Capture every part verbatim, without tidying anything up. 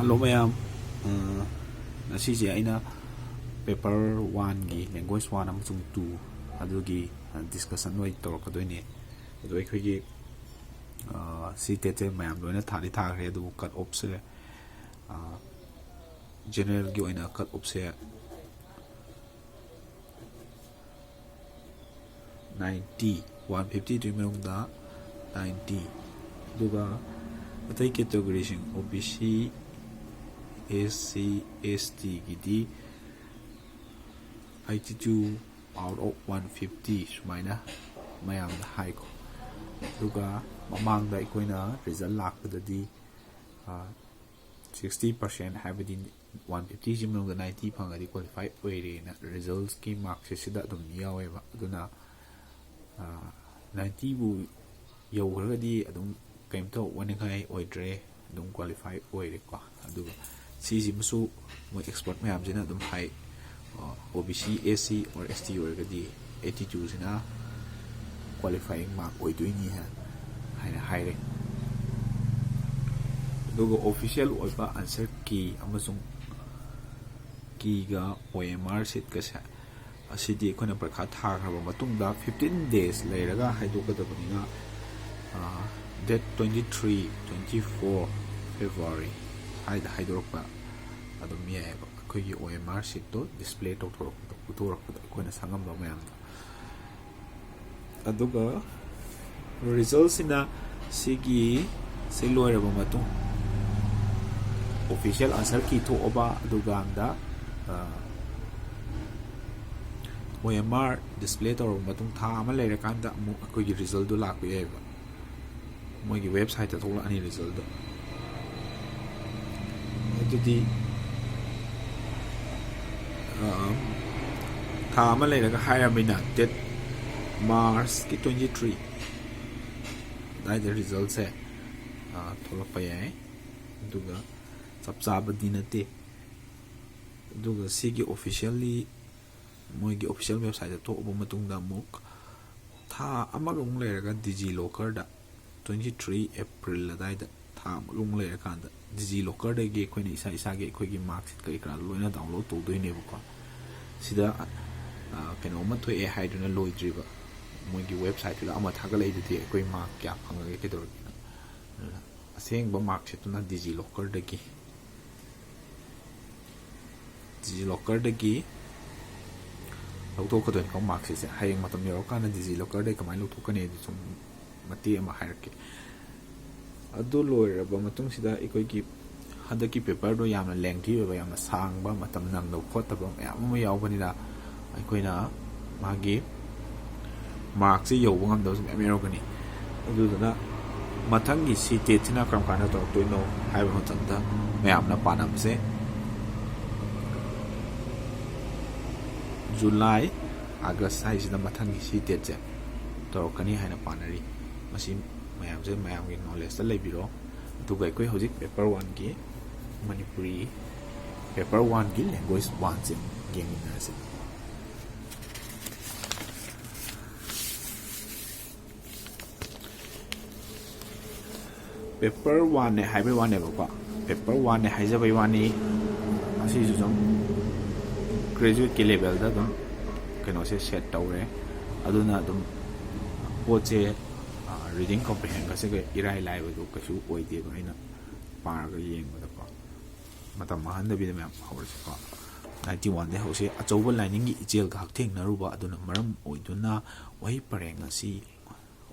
Hello ꯃꯌꯥꯝ, ꯑ, ꯉꯁꯤꯁꯦ ꯑꯩꯅ paper one ꯒꯤ language one ꯑꯃꯁꯨꯡ two ꯑꯗꯨꯒꯤ discussion ꯑꯣꯏ ꯇꯧꯔꯛꯀꯗꯣꯏꯅꯦ꯫ ꯑꯗꯣ ꯑꯩꯈꯣꯏꯒꯤ, ꯑ, ꯁꯤ TET ꯁꯦ ꯃꯌꯥꯝ ꯂꯣꯏꯅ ꯊꯥꯗꯤ ꯊꯥꯈ꯭ꯔꯦ, ꯑꯗꯨꯕꯨ cut off ꯁꯦ, ꯑ, general ꯒꯤ ꯑꯣꯏꯅ cut off ꯁꯦ ninety, one fifty ꯗꯨꯒꯤ ꯃꯅꯨꯡꯗ ninety, ꯑꯗꯨꯒ ꯑꯇꯩ category ꯁꯤꯡ OBC, SC, ST ꯒꯤꯗꯤ eighty two out of one fifty ꯁꯨꯃꯥꯏꯅ ꯃꯌꯥꯝꯗ ꯍꯥꯏꯀꯣ꯫ ꯑꯗꯨꯒ ꯃꯃꯥꯡꯗ ꯑꯩꯈꯣꯏꯅ result ꯂꯥꯛꯄꯗꯗꯤ, ꯑ, sixty percent, ꯍꯥꯏꯕꯗꯤ one fifty ꯁꯤ ꯃꯅꯨꯡꯗ ninety ꯐꯪꯉꯗꯤ qualify ꯑꯣꯏꯔꯦꯅ result ꯀꯤ mark sheet ꯁꯤꯗ ꯑꯗꯨꯝ ꯌꯥꯎꯋꯦꯕ꯫ ꯑꯗꯨꯅ, ꯑ, ninety ꯕꯨ ꯌꯧꯈ꯭ꯔꯒꯗꯤ ꯑꯗꯨꯝ ꯀꯩꯝꯇ ꯋꯥꯅꯤꯡꯉꯥꯏ ꯑꯣꯏꯗ꯭ꯔꯦ, ꯑꯗꯨꯝ qualify ꯑꯣꯏꯔꯦꯀꯣ꯫ ꯑꯗꯨꯒ ꯁꯤꯁꯤꯃꯁꯨ ꯃꯣꯏ expert ꯃꯌꯥꯝꯁꯤꯅ ꯑꯗꯨꯝ ꯍꯥꯏ, ꯑ, OBC, SC or ST ꯑꯣꯏꯔꯒꯗꯤ eighty two ꯁꯤꯅ qualifying mark ꯑꯣꯏꯗꯣꯏꯅꯤ ꯍꯥꯏꯅ, ꯍꯥꯏꯅ ꯍꯥꯏꯔꯦ꯫ ꯑꯗꯨꯒ official ꯑꯣꯏꯕ answer key ꯑꯃꯁꯨꯡ key ꯒ OMR sheet ꯀꯁꯦ, ꯑꯁꯤꯗꯤ ꯑꯩꯈꯣꯏꯅ ꯄꯔꯤꯈꯥ ꯊꯥꯈ꯭ꯔꯕ ꯃꯇꯨꯡꯗ fifteen days ꯂꯩꯔꯒ ꯍꯥꯏꯗꯣꯛꯀꯗꯕꯅꯤꯅ, ꯑ, date twenty three, twenty four February ꯍꯥꯏꯗ ꯍꯥꯏꯗꯣꯔꯛꯄ ꯑꯗꯨꯝ ꯌꯥꯏꯑꯕ꯫ ꯑꯩꯈꯣꯏꯒꯤ OMR sheet ꯇꯣ display ꯇꯧꯊꯣꯔꯛꯄꯗꯣ, ꯄꯨꯊꯣꯔꯛꯄꯗꯣ ꯑꯩꯈꯣꯏꯅ ꯁꯪꯉꯝꯕ ꯃꯌꯥꯝꯗꯣ꯫ ꯑꯗꯨꯒ result ꯁꯤꯅ ꯁꯤꯒꯤ, ꯁꯤ ꯂꯣꯏꯔꯕ ꯃꯇꯨꯡ, official answer key ꯊꯣꯛꯑꯕ, ꯑꯗꯨꯀꯥꯟꯗ, ꯑ, OMR display ꯇꯧꯔꯕ ꯃꯇꯨꯡ ꯊꯥ ꯑꯃ ꯂꯩꯔꯀꯥꯟꯗ ꯑꯃꯨꯛ ꯑꯩꯈꯣꯏꯒꯤ result ꯇꯣ ꯂꯥꯛꯄ ꯌꯥꯏꯑꯕ꯫ ꯃꯣꯏꯒꯤ website ꯇ ꯊꯣꯛꯂꯛꯑꯅꯤ result ꯇꯣ꯫ ꯑꯗꯨꯗꯤ, ꯑ, ꯊꯥ ꯑꯃ ꯂꯩꯔꯒ ꯍꯥꯏꯔꯕꯅꯤꯅ, date March ꯀꯤ twenty three ꯑꯗꯨꯋꯥꯏꯗ result ꯁꯦ, ꯑ, ꯊꯣꯛꯂꯛꯄ ꯌꯥꯏ꯫ ꯑꯗꯨꯒ ꯆꯞ ꯆꯥꯕꯗꯤ ꯅꯠꯇꯦ꯫ ꯑꯗꯨꯒ ꯁꯤꯒꯤ officially ꯃꯣꯏꯒꯤ official website ꯇ ꯊꯣꯛꯑꯕ ꯃꯇꯨꯡꯗ ꯑꯃꯨꯛ ꯊꯥ ꯑꯃꯒꯃꯨꯛ ꯂꯩꯔꯒ DigiLocker ꯗ twenty three April ꯑꯗꯨꯋꯥꯏꯗ, ꯃꯌꯥꯝ ꯂꯣꯏ ꯂꯩꯔꯀꯥꯟꯗ ꯗꯤꯖꯤ ꯂꯣꯀꯔꯗꯒꯤ ꯑꯩꯈꯣꯏꯅ ꯏꯁꯥ ꯏꯁꯥꯒꯤ ꯑꯩꯈꯣꯏꯒꯤ ꯃꯥꯔꯛꯁꯤꯠ ꯀꯔꯤ ꯀꯔꯥ ꯂꯣꯏꯅ ꯗꯥꯎꯟꯂꯣꯗ ꯇꯧꯗꯣꯏꯅꯦꯕꯀꯣ꯫ ꯁꯤꯗ, ꯑ, ꯀꯩꯅꯣꯝꯃ ꯊꯣꯛꯑꯦ ꯍꯥꯏꯗꯨꯅ ꯂꯣꯏꯗ꯭ꯔꯤꯕ, ꯃꯣꯏꯒꯤ ꯋꯦꯕꯁꯥꯏꯠꯇꯨꯗ ꯑꯃ ꯊꯥꯒꯠꯂꯛꯏꯗꯨꯗꯤ ꯑꯩꯈꯣꯏ ꯃꯥꯔꯛ ꯀꯌꯥ ꯐꯪꯉꯒꯦ ꯀꯩꯗꯧꯔꯒꯦꯅ꯫ ꯑꯗꯨꯅ ꯑꯁꯦꯡꯕ ꯃꯥꯔꯛꯁꯤꯠꯇꯨꯅ ꯗꯤꯖꯤ ꯂꯣꯀꯔꯗꯒꯤ ꯗꯤꯖꯤ ꯂꯣꯀꯔꯗꯒꯤ ꯂꯧꯊꯣꯛꯀꯗꯣꯏꯅꯤꯀꯣ ꯃꯥꯔꯛꯁꯤꯠꯁꯦ꯫ ꯍꯌꯦꯡ ꯃꯇꯝ ꯌꯧꯔꯀꯥꯟꯗ ꯗꯤꯖꯤ ꯂꯣꯀꯔꯗꯒꯤ ꯀꯃꯥꯏꯅ ꯂꯧꯊꯣꯛꯀꯅꯤ ꯑꯗꯨ ꯁꯨꯝ ꯃꯇꯦꯛ ꯑꯃ ꯍꯥꯏꯔꯛꯀꯦ꯫ ꯑꯗꯨ ꯂꯣꯏꯔꯕ ꯃꯇꯨꯡꯁꯤꯗ ꯑꯩꯈꯣꯏꯒꯤ ꯍꯟꯗꯛꯀꯤ ꯄꯦꯄꯔꯗꯣ ꯌꯥꯝꯅ ꯂꯦꯡꯊꯤ ꯑꯣꯏꯕ, ꯌꯥꯝꯅ ꯁꯥꯡꯕ, ꯃꯇꯝ ꯅꯪꯗꯕ ꯈꯣꯠꯇꯕ ꯃꯌꯥꯝ ꯑꯃ ꯌꯥꯎꯕꯅꯤꯅ ꯑꯩꯈꯣꯏꯅ ꯃꯥꯒꯤ ꯃꯥꯔꯛꯁꯦ ꯌꯧꯕ ꯉꯝꯗꯕꯁꯨ ꯃꯌꯥꯝ ꯌꯥꯎꯔꯛꯀꯅꯤ꯫ ꯑꯗꯨꯗꯨꯅ ꯃꯊꯪꯒꯤ ꯁꯤ ꯇꯦꯠꯁꯤꯅ ꯀꯔꯝ ꯀꯥꯟꯗ ꯇꯧꯔꯛꯇꯣꯏꯅꯣ ꯍꯥꯏꯕ ꯃꯇꯝꯗ ꯃꯌꯥꯝꯅ ꯄꯥꯅꯕꯁꯦ ꯖꯨꯂꯥꯏ, ꯑꯥꯒꯁ ꯍꯥꯏꯁꯤꯗ ꯃꯊꯪꯒꯤ ꯁꯤ ꯇꯦꯠꯁꯦ ꯇꯧꯔꯛꯀꯅꯤ ꯍꯥꯏꯅ ꯄꯥꯅꯔꯤ꯫ ꯃꯁꯤ ꯃꯌꯥꯝꯁꯦ ꯃꯌꯥꯝꯒꯤ ꯅꯣꯂꯦꯖꯇ ꯂꯩꯕꯤꯔꯣ꯫ ꯑꯗꯨꯒ ꯑꯩꯈꯣꯏ ꯍꯧꯖꯤꯛ ꯄꯦꯄꯔ ꯋꯥꯟꯒꯤ ꯃꯅꯤꯄꯨꯔꯤ ꯄꯦꯄꯔ ꯋꯥꯟꯒꯤ ꯂꯦꯡꯒ꯭ꯋꯦꯖ ꯋꯥꯟꯁꯦ ꯌꯦꯡꯃꯤꯟꯅꯔꯁꯤ꯫ ꯄꯦꯄꯔ ꯋꯥꯟꯅꯦ ꯍꯥꯏꯕꯩ ꯋꯥꯅꯦꯕꯀꯣ, ꯄꯦꯄꯔ ꯋꯥꯟꯅꯦ ꯍꯥꯏꯖꯕꯩ ꯋꯥꯅꯤ꯫ ꯑꯁꯤꯁꯨ ꯁꯨꯝ ꯒ꯭ꯔꯦꯖꯨꯋꯦꯠꯀꯤ ꯂꯦꯚꯦꯜꯗ ꯑꯗꯨꯝ ꯀꯩꯅꯣꯁꯦ ꯁꯦꯠ ꯇꯧꯔꯦ꯫ ꯑꯗꯨꯅ ꯑꯗꯨꯝ ꯄꯣꯠꯁꯦ, ꯔꯤꯗꯤꯡ ꯀꯝꯄ꯭ꯔꯤꯍꯦꯟꯒꯁꯦ ꯏꯔꯥꯏ ꯂꯥꯏꯕꯗꯣ ꯀꯩꯁꯨ ꯑꯣꯏꯗꯦꯕ꯫ ꯑꯩꯅ ꯄꯥꯔꯒ ꯌꯦꯡꯕꯗꯀꯣ, ꯃꯇꯝ ꯃꯥꯡꯍꯟꯗꯕꯤꯗ ꯃꯌꯥꯝ ꯍꯧꯔꯁꯤꯀꯣ꯫ ꯅꯥꯏꯟꯇꯤ ꯋꯥꯟꯗꯩ ꯍꯧꯁꯦ꯫ ꯑꯆꯧꯕ ꯂꯥꯏꯅꯤꯡꯒꯤ ꯏꯆꯦꯜꯒ ꯍꯛꯊꯦꯡꯅꯔꯨꯕ ꯑꯗꯨꯅ ꯃꯔꯝ ꯑꯣꯏꯗꯨꯅ ꯋꯥꯍꯩ ꯄꯔꯦꯡ ꯑꯁꯤ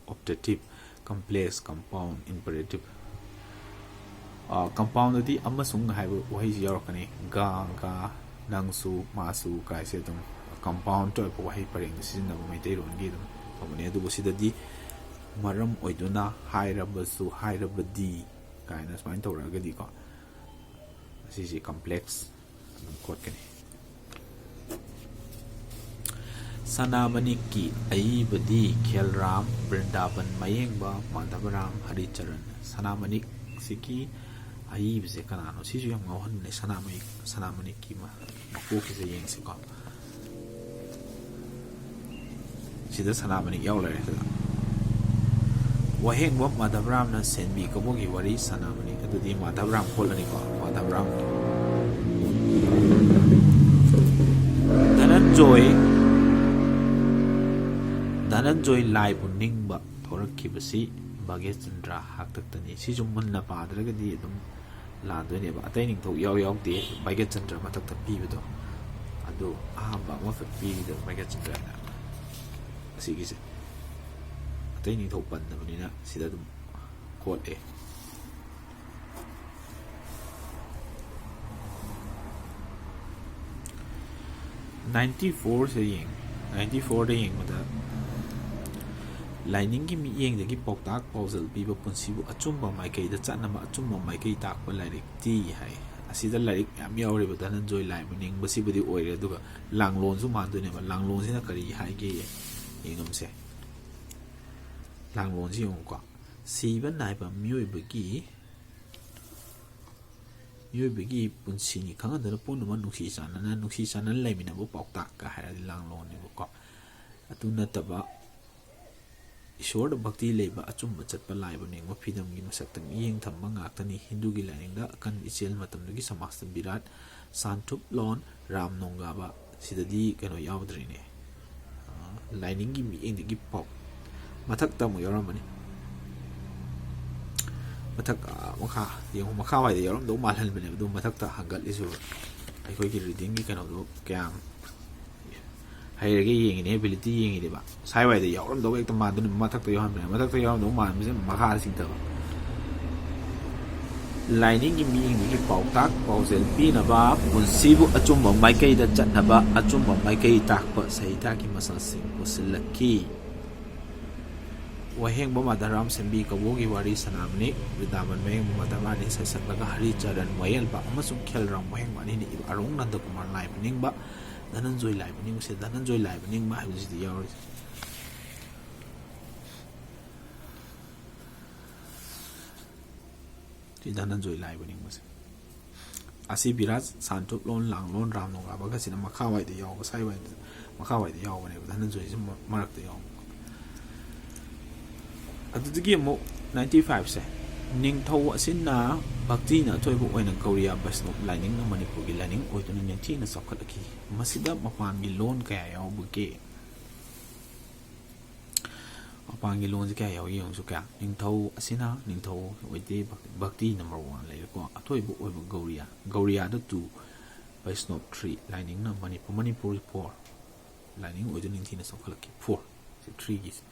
optative, complex, compound, imperative, compoundꯗꯗꯤ "ꯑꯃꯁꯨꯡ" ꯍꯥꯏꯕ ꯋꯥꯍꯩꯁꯤ ꯌꯥꯎꯔꯛꯀꯅꯤ꯫ "ꯒ, ꯒ, ꯅꯪꯁꯨ, ꯃꯥꯁꯨ" ꯀꯥꯏꯁꯦ ꯑꯗꯨꯝ compound ꯑꯣꯏꯕ ꯋꯥꯍꯩ ꯄꯔꯦꯡꯗ ꯁꯤꯖꯤꯟꯅꯕ ꯃꯩꯇꯩꯂꯣꯟꯒꯤ ꯑꯗꯨꯝ ꯇꯧꯕꯅꯤ꯫ ꯑꯗꯨꯕꯨ ꯁꯤꯗꯗꯤ "ꯃꯔꯝ ꯑꯣꯏꯗꯨꯅ", "ꯍꯥꯏꯔꯕꯁꯨ", "ꯍꯥꯏꯔꯕꯗꯤ" ꯀꯥꯏꯅ ꯁꯨꯃꯥꯏꯅ ꯇꯧꯔꯛꯑꯒꯗꯤꯀꯣ, ꯑꯁꯤꯁꯤ complex ꯑꯗꯨꯝ ꯈꯣꯠꯀꯅꯤ꯫ ꯁꯅꯥꯃꯅꯤꯛꯀꯤ ꯑꯏꯕꯗꯤ ꯈꯦꯜꯔꯥꯝ, ꯕ꯭ꯔꯤꯟꯗꯥꯕꯟ, ꯃꯌꯦꯡꯕ, ꯃꯥꯙꯕꯔꯥꯝ, ꯍꯔꯤꯆꯔꯟ꯫ ꯁꯅꯥꯃꯅꯤꯛꯁꯤꯒꯤ ꯑꯏꯕꯁꯦ ꯀꯅꯥꯅꯣ? ꯁꯤꯁꯨ ꯌꯥꯝ ꯉꯥꯎꯍꯟꯕꯅꯦ, ꯁꯅꯥꯃꯍꯤ-, ꯁꯅꯥꯃꯅꯤꯛꯀꯤ ꯃ-, ꯃꯀꯣꯛꯀꯤꯁꯦ ꯌꯦꯡꯁꯤꯀꯣ꯫ ꯁꯤꯗ ꯁꯅꯥꯃꯅꯤꯛ ꯌꯥꯎ ꯂꯩꯔꯦ ꯁꯤꯗ꯫ ꯋꯥꯍꯦꯡꯕꯝ ꯃꯥꯙꯕꯔꯥꯝꯅ ꯁꯦꯟꯕꯤ ꯀꯕꯣꯒꯤ ꯋꯥꯔꯤ ꯁꯥꯟꯅꯕꯅꯤ꯫ ꯑꯗꯨꯗꯤ ꯃꯥꯙꯕꯔꯥꯝ ꯈꯣꯠꯂꯅꯤꯀꯣ꯫ ꯃꯥꯙꯕꯔꯥꯝ꯫ ꯙꯅꯟꯖꯣꯏ, ꯙꯅꯟꯖꯣꯏ ꯂꯥꯏꯕꯨ ꯅꯤꯡꯕ ꯊꯣꯔꯛꯈꯤꯕꯁꯤ ꯚꯥꯒ꯭ꯌꯆꯟꯗ꯭ꯔ ꯍꯥꯛꯇꯛꯇꯅꯤ꯫ ꯁꯤꯁꯨ ꯃꯨꯟꯅ ꯄꯥꯗ꯭ꯔꯒꯗꯤ ꯑꯗꯨꯝ ꯂꯥꯟꯗꯣꯏꯅꯦꯕ꯫ ꯑꯇꯩ ꯅꯤꯡꯊꯧ ꯏꯌꯥꯎ ꯌꯥꯎꯗꯦ, ꯚꯥꯒ꯭ꯌꯆꯟꯗ꯭ꯔ ꯃꯊꯛꯇ ꯄꯤꯕꯗꯣ꯫ ꯑꯗꯨ ꯑꯍꯥꯟꯕ ꯑꯃꯈꯛ ꯄꯤꯔꯤꯗꯣ ꯚꯥꯒ꯭ꯌꯆꯟꯗ꯭ꯔ ꯍꯥꯏꯅ꯫ ꯑꯁꯤꯒꯤꯁꯦ ꯑꯇꯩ ꯅꯤꯡꯊꯧ ꯄꯟꯗꯕꯅꯤꯅ ꯁꯤꯗ ꯑꯗꯨꯝ ꯈꯣꯠꯂꯦ꯫ ꯅꯥꯏꯟꯇꯤ ꯐꯣꯔꯁꯦ ꯌꯦꯡ ꯅꯥꯏꯟꯇꯤ ꯐꯣꯔꯗ ꯌꯦꯡꯕꯗ, ꯂꯥꯏꯅꯤꯡꯒꯤ ꯃꯤꯠꯌꯦꯡꯗꯒꯤ ꯄꯥꯎꯇꯥꯛ ꯄꯥꯎꯖꯦꯜ ꯄꯤꯕ ꯄꯨꯟꯁꯤꯕꯨ ꯑꯆꯨꯝꯕ ꯃꯥꯏꯀꯩꯗ ꯆꯠꯅꯕ ꯑꯆꯨꯝꯕ ꯃꯥꯏꯀꯩ ꯇꯥꯛꯄ ꯂꯥꯏꯔꯤꯛꯇꯤ ꯍꯥꯏ꯫ ꯑꯁꯤꯗ ꯂꯥꯏꯔꯤꯛ ꯌꯥꯝ ꯌꯥꯎꯔꯤꯕ ꯙꯅꯟꯖꯣꯏ ꯂꯥꯏꯕꯨ ꯅꯤꯡꯕꯁꯤꯕꯨꯗꯤ ꯑꯣꯏꯔꯦ, ꯑꯗꯨꯒ ꯂꯥꯡꯂꯣꯟꯁꯨ ꯃꯥꯟꯗꯣꯏꯅꯦꯕ꯫ ꯂꯥꯡꯂꯣꯟꯁꯤꯅ ꯀꯔꯤ ꯍꯥꯏꯒꯦ ꯌꯦꯡꯉꯝꯁꯦ꯫ ꯂꯥꯡꯂꯣꯟꯁꯤ ꯌꯦꯡꯉꯨꯀꯣ꯫ ꯁꯤꯕ ꯅꯥꯏꯕ ꯃꯤꯑꯣꯏꯕꯒꯤ ꯃꯤꯑꯣꯏꯕꯒꯤ ꯄꯨꯟꯁꯤꯅꯤ ꯈꯪꯍꯟꯗꯨꯅ ꯄꯨꯝꯅꯃꯛ ꯅꯨꯡꯁꯤ ꯆꯥꯟꯅꯅ, ꯅꯨꯡꯁꯤ ꯆꯥꯟꯅꯅ ꯂꯩꯃꯤꯟꯅꯕ ꯄꯥꯎꯇꯥꯛꯀ ꯍꯥꯏꯔꯗꯤ ꯂꯥꯡꯂꯣꯟꯅꯦꯕꯀꯣ꯫ ꯑꯗꯨ ꯅꯠꯇꯕ, ꯏꯁꯣꯔꯗ ꯚꯛꯇꯤ ꯂꯩꯕ, ꯑꯆꯨꯝꯕ ꯆꯠꯄ, ꯂꯥꯏꯕꯨ ꯅꯤꯡꯕ, ꯐ꯭ꯔꯤꯗꯝꯒꯤ ꯃꯁꯛꯇ ꯃꯤꯠꯌꯦꯡ ꯊꯝꯕ ꯉꯥꯛꯇꯅꯤ꯫ ꯍꯤꯟꯗꯨꯒꯤ ꯂꯥꯏꯅꯤꯡꯗ ꯑꯀꯟ ꯏꯆꯦꯜ ꯃꯇꯝꯗꯨꯒꯤ ꯁꯃꯥꯖꯇ ꯕꯤꯔꯥꯠ, ꯁꯥꯟꯇꯨꯞꯂꯣꯟ, ꯔꯥꯝ ꯅꯣꯡꯒꯥꯕ, ꯁꯤꯗꯗꯤ ꯀꯩꯅꯣ ꯌꯥꯎꯗ꯭ꯔꯤꯅꯦ꯫ ꯑ, ꯂꯥꯏꯅꯤꯡꯒꯤ ꯃꯤꯠꯌꯦꯡꯗꯒꯤ ꯄꯥꯎ ꯃꯊꯛꯇ ꯑꯃꯨꯛ ꯌꯥꯎꯔꯝꯕꯅꯤ꯫ ꯃꯊꯛ, ꯑ, ꯃꯈꯥ ꯌꯦꯡꯉꯨ, ꯃꯈꯥꯋꯥꯏꯗ ꯌꯥꯎꯔꯝꯗꯧ ꯃꯥꯜꯍꯟꯕꯅꯦꯕ, ꯑꯗꯨ ꯃꯊꯛꯇ ꯍꯪꯒꯠꯂꯤꯁꯨ ꯑꯩꯈꯣꯏꯒꯤ ꯔꯤꯗꯤꯡꯒꯤ ꯀꯩꯅꯣꯗꯣ ꯀꯌꯥꯝ ꯍꯩꯔꯒꯦ ꯌꯦꯡꯉꯤꯅꯦ, ꯑꯦꯕꯤꯂꯤꯇꯤ ꯌꯦꯡꯉꯤꯅꯦꯕ꯫ ꯁꯥꯏꯋꯥꯏꯗ ꯌꯥꯎꯔꯝꯗꯧ ꯍꯦꯛꯇ ꯃꯥꯟꯗꯣꯏꯅꯦ, ꯃꯊꯛꯇ ꯌꯥꯎꯔꯝꯕꯅꯦ꯫ ꯃꯊꯛꯇ ꯌꯥꯎꯔꯝꯗꯧ ꯃꯥꯟꯕꯁꯦ ꯃꯈꯥꯗ ꯆꯤꯡꯊꯕ꯫ ꯂꯥꯏꯅꯤꯡꯒꯤ ꯃꯤꯠꯌꯦꯡꯗꯒꯤ ꯄꯥꯎꯇꯥꯛ ꯄꯥꯎꯖꯦꯜ ꯄꯤꯅꯕ, ꯄꯨꯟꯁꯤꯕꯨ ꯑꯆꯨꯝꯕ ꯃꯥꯏꯀꯩꯗ ꯆꯠꯅꯕ, ꯑꯆꯨꯝꯕ ꯃꯥꯏꯀꯩ ꯇꯥꯛꯄ ꯁꯍꯤꯇꯥꯒꯤ ꯃꯁꯛꯁꯤꯡ ꯄꯨꯁꯤꯜꯂꯛꯈꯤ꯫ ꯋꯥꯍꯦꯡꯕꯝ ꯃꯥꯙꯕꯔꯥꯝ ꯁꯦꯟꯕꯤ ꯀꯕꯣꯒꯤ ꯋꯥꯔꯤ ꯁꯥꯟꯅꯕꯅꯤ꯫ ꯕ꯭ꯔꯤꯟꯗꯥꯕꯟ ꯋꯥꯍꯦꯡꯕꯝ ꯃꯥꯙꯕꯔꯥꯝ ꯑꯅꯤ ꯁꯩꯁꯛꯂꯒ ꯍꯔꯤꯆꯔꯟ ꯋꯥꯌꯦꯜꯕ ꯑꯃꯁꯨꯡ ꯈꯦꯜꯔꯥꯝ ꯋꯥꯍꯦꯡꯕꯝ ꯑꯅꯤꯅ ꯏꯕ ꯑꯔꯨꯡ ꯅꯟꯗꯀꯨꯃꯥꯔ ꯂꯥꯏꯕꯨ ꯅꯤꯡꯕ, ꯙꯅꯟꯖꯣꯏ ꯂꯥꯏꯕꯨ ꯅꯤꯡꯕꯁꯦ, ꯙꯅꯟꯖꯣꯏ ꯂꯥꯏꯕꯨ ꯅꯤꯡꯕ ꯍꯥꯏꯕꯁꯤꯗꯤ ꯌꯥꯎꯔꯤꯁꯦ꯫ ꯁꯤ ꯙꯅꯟꯖꯣꯏ ꯂꯥꯏꯕꯨ ꯅꯤꯡꯕꯁꯦ꯫ ꯑꯁꯤ ꯕꯤꯔꯥꯠ, ꯁꯥꯟꯇꯨꯞꯂꯣꯟ, ꯂꯥꯡꯂꯣꯟ, ꯔꯥꯝ ꯅꯣꯡꯒꯥꯕꯒꯁꯤꯅ ꯃꯈꯥꯋꯥꯏꯗ ꯌꯥꯎꯕ, ꯁꯥꯏꯋꯥꯏꯗ, ꯃꯈꯥꯋꯥꯏꯗ ꯌꯥꯎꯕꯅꯦꯕ, ꯙꯅꯟꯖꯣꯏꯁꯤ ꯃ-, ꯃꯔꯛꯇ ꯌꯥꯎꯕ꯫ ꯑꯗꯨꯗꯒꯤ ꯑꯃꯨꯛ ninety five ꯁꯦ, ꯅꯤꯡꯊꯧ ꯑꯁꯤꯅ ꯚꯛꯇꯤꯅ ꯑꯊꯣꯏꯕ ꯑꯣꯏꯅ ꯒꯧꯔꯤꯌꯥ ꯕꯩꯁꯅꯣꯞ ꯂꯥꯏꯅꯤꯡꯅ ꯃꯅꯤꯄꯨꯔꯒꯤ ꯂꯥꯏꯅꯤꯡ ꯑꯣꯏꯗꯨꯅ ꯅꯤꯡꯊꯤꯅ ꯆꯥꯎꯈꯠꯂꯛꯈꯤ꯫ ꯃꯁꯤꯗ ꯃꯄꯥꯟꯒꯤ ꯂꯣꯟ ꯀꯌꯥ ꯌꯥꯎꯕꯒꯦ? ꯃꯄꯥꯟꯒꯤ ꯂꯣꯟꯁꯦ ꯀꯌꯥ ꯌꯥꯎꯏ ꯌꯦꯡꯉꯨꯁꯨ꯫ ꯀꯌꯥ? ꯅꯤꯡꯊꯧ ꯑꯁꯤꯅ, ꯅꯤꯡꯊꯧ ꯑꯣꯏꯗꯦ, ꯚꯛ-, ꯚꯛꯇꯤ number one ꯂꯩꯔꯦꯀꯣ꯫ ꯑꯊꯣꯏꯕ ꯑꯣꯏꯕ ꯒꯧꯔꯤꯌꯥ, ꯒꯧꯔꯤꯌꯥꯗ two, ꯕꯩꯁꯅꯣꯞ three, ꯂꯥꯏꯅꯤꯡꯅ ꯃꯅꯤꯄꯨꯔ, ꯃꯅꯤꯄꯨꯔ four, ꯂꯥꯏꯅꯤꯡ ꯑꯣꯏꯗꯨꯅ ꯅꯤꯡꯊꯤꯅ ꯆꯥꯎꯈꯠꯂꯛꯈꯤ꯫ Four, ꯁꯤ threeꯒꯤꯁꯦ꯫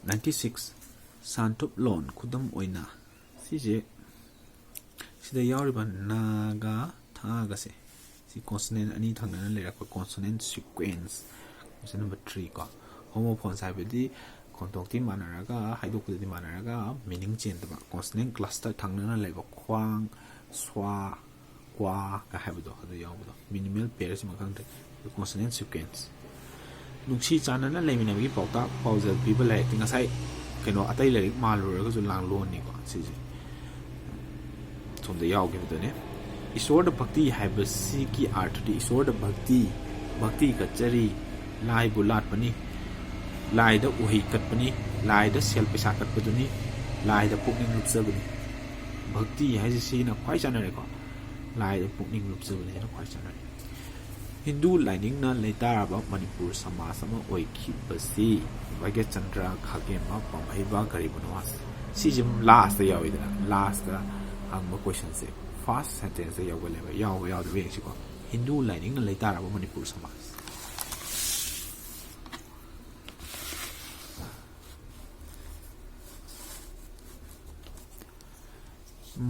Ninety six, ꯁꯥꯟꯊꯨꯞ ꯂꯣꯟ ꯈꯨꯗꯝ ꯑꯣꯏꯅ, ꯁꯤꯁꯦ, ꯁꯤꯗ ꯌꯥꯎꯔꯤꯕ ꯅꯥꯒ ꯊꯥꯒꯁꯦ, ꯁꯤ consonant ꯑꯅꯤ ꯊꯪꯅꯅ ꯂꯩꯔꯛꯄ consonant sequence, question number three ꯀꯣ꯫ Homophones ꯍꯥꯏꯕꯗꯤ ꯈꯣꯟꯊꯣꯛꯇꯤ ꯃꯥꯟꯅꯔꯒ, ꯍꯥꯏꯗꯣꯛꯄꯗꯗꯤ ꯃꯥꯟꯅꯔꯒ meaning ꯆꯦꯟꯗꯕ, consonant cluster ꯊꯪꯅꯅ ꯂꯩꯕ, ꯈ꯭ꯋꯥꯡ, ꯁ꯭ꯋꯥ, ꯀ꯭ꯋꯥ ꯀ ꯍꯥꯏꯕꯗꯣ, ꯑꯗꯨ ꯌꯥꯎꯕꯗꯣ꯫ Minimal pair ꯁꯤꯃ ꯈꯪꯗ꯭ꯔꯦ꯫ Consonant sequence꯫ ꯅꯨꯡꯁꯤ ꯆꯥꯟꯅꯅ ꯂꯩꯃꯤꯟꯅꯕꯒꯤ ꯄꯥꯎꯇꯥꯛ ꯄꯥꯎꯖꯦꯜ ꯄꯤꯕ ꯂꯥꯏꯔꯤꯛꯇꯤ ꯉꯁꯥꯏ ꯀꯩꯅꯣ, ꯑꯇꯩ ꯂꯥꯏꯔꯤꯛ ꯃꯥꯜꯂꯨꯔꯒꯁꯨ ꯂꯥꯡꯂꯣꯟꯅꯤꯀꯣ ꯁꯤꯁꯦ꯫ ꯁꯣꯝꯗ ꯌꯥꯎꯈꯤꯕꯗꯨꯅꯦ꯫ ꯏꯁꯣꯔꯗ ꯚꯛꯇꯤ ꯍꯥꯏꯕꯁꯤꯒꯤ ꯑꯥꯔꯊꯗꯤ ꯏꯁꯣꯔꯗ ꯚꯛꯇꯤ, ꯚꯛꯇꯤ ꯀꯠꯆꯔꯤ, ꯂꯥꯏꯕꯨ ꯂꯥꯠꯄꯅꯤ, ꯂꯥꯏꯗ ꯎꯍꯩ ꯀꯠꯄꯅꯤ, ꯂꯥꯏꯗ ꯁꯦꯜ ꯄꯩꯁꯥ ꯀꯠꯄꯗꯨꯅꯤ, ꯂꯥꯏꯗ ꯄꯨꯛꯅꯤꯡ ꯂꯨꯞꯆꯕꯅꯤ꯫ ꯚꯛꯇꯤ ꯍꯥꯏꯁꯦ ꯁꯤꯅ ꯈ꯭ꯋꯥꯏ ꯆꯥꯟꯅꯔꯦꯀꯣ꯫ ꯂꯥꯏꯗ ꯄꯨꯛꯅꯤꯡ ꯂꯨꯞꯆꯕꯅ ꯍꯦꯟꯅ ꯈ꯭ꯋꯥꯏ ꯆꯥꯟꯅꯔꯦ꯫ ꯍꯤꯟꯗꯨ ꯂꯥꯏꯅꯤꯡꯅ ꯂꯩꯇꯥꯔꯕ ꯃꯅꯤꯄꯨꯔ ꯁꯃꯥꯖ ꯑꯃ ꯑꯣꯏꯈꯤꯕꯁꯤ ꯚꯥꯒ꯭ꯌꯆꯟꯗ꯭ꯔ, ꯈꯥꯒꯦꯝꯕ, ꯄꯥꯝꯍꯩꯕ, ꯒꯔꯤꯕ ꯅꯋꯥꯖ꯫ ꯁꯤꯁꯦ ꯂꯥꯁꯇ ꯌꯥꯎꯋꯤꯗꯅ, ꯂꯥꯁꯇ ꯍꯪꯕ ꯀꯣꯏꯁꯟꯁꯦ ꯐꯥꯔꯁ ꯁꯦꯟꯇꯦꯟꯁꯇ ꯌꯥꯎꯒꯜꯂꯦꯕ꯫ ꯌꯥꯎꯕ ꯌꯥꯎꯗꯕ ꯌꯦꯡꯁꯤꯀꯣ꯫ ꯍꯤꯟꯗꯨ ꯂꯥꯏꯅꯤꯡꯅ ꯂꯩꯇꯥꯔꯕ ꯃꯅꯤꯄꯨꯔ ꯁꯃꯥꯖ꯫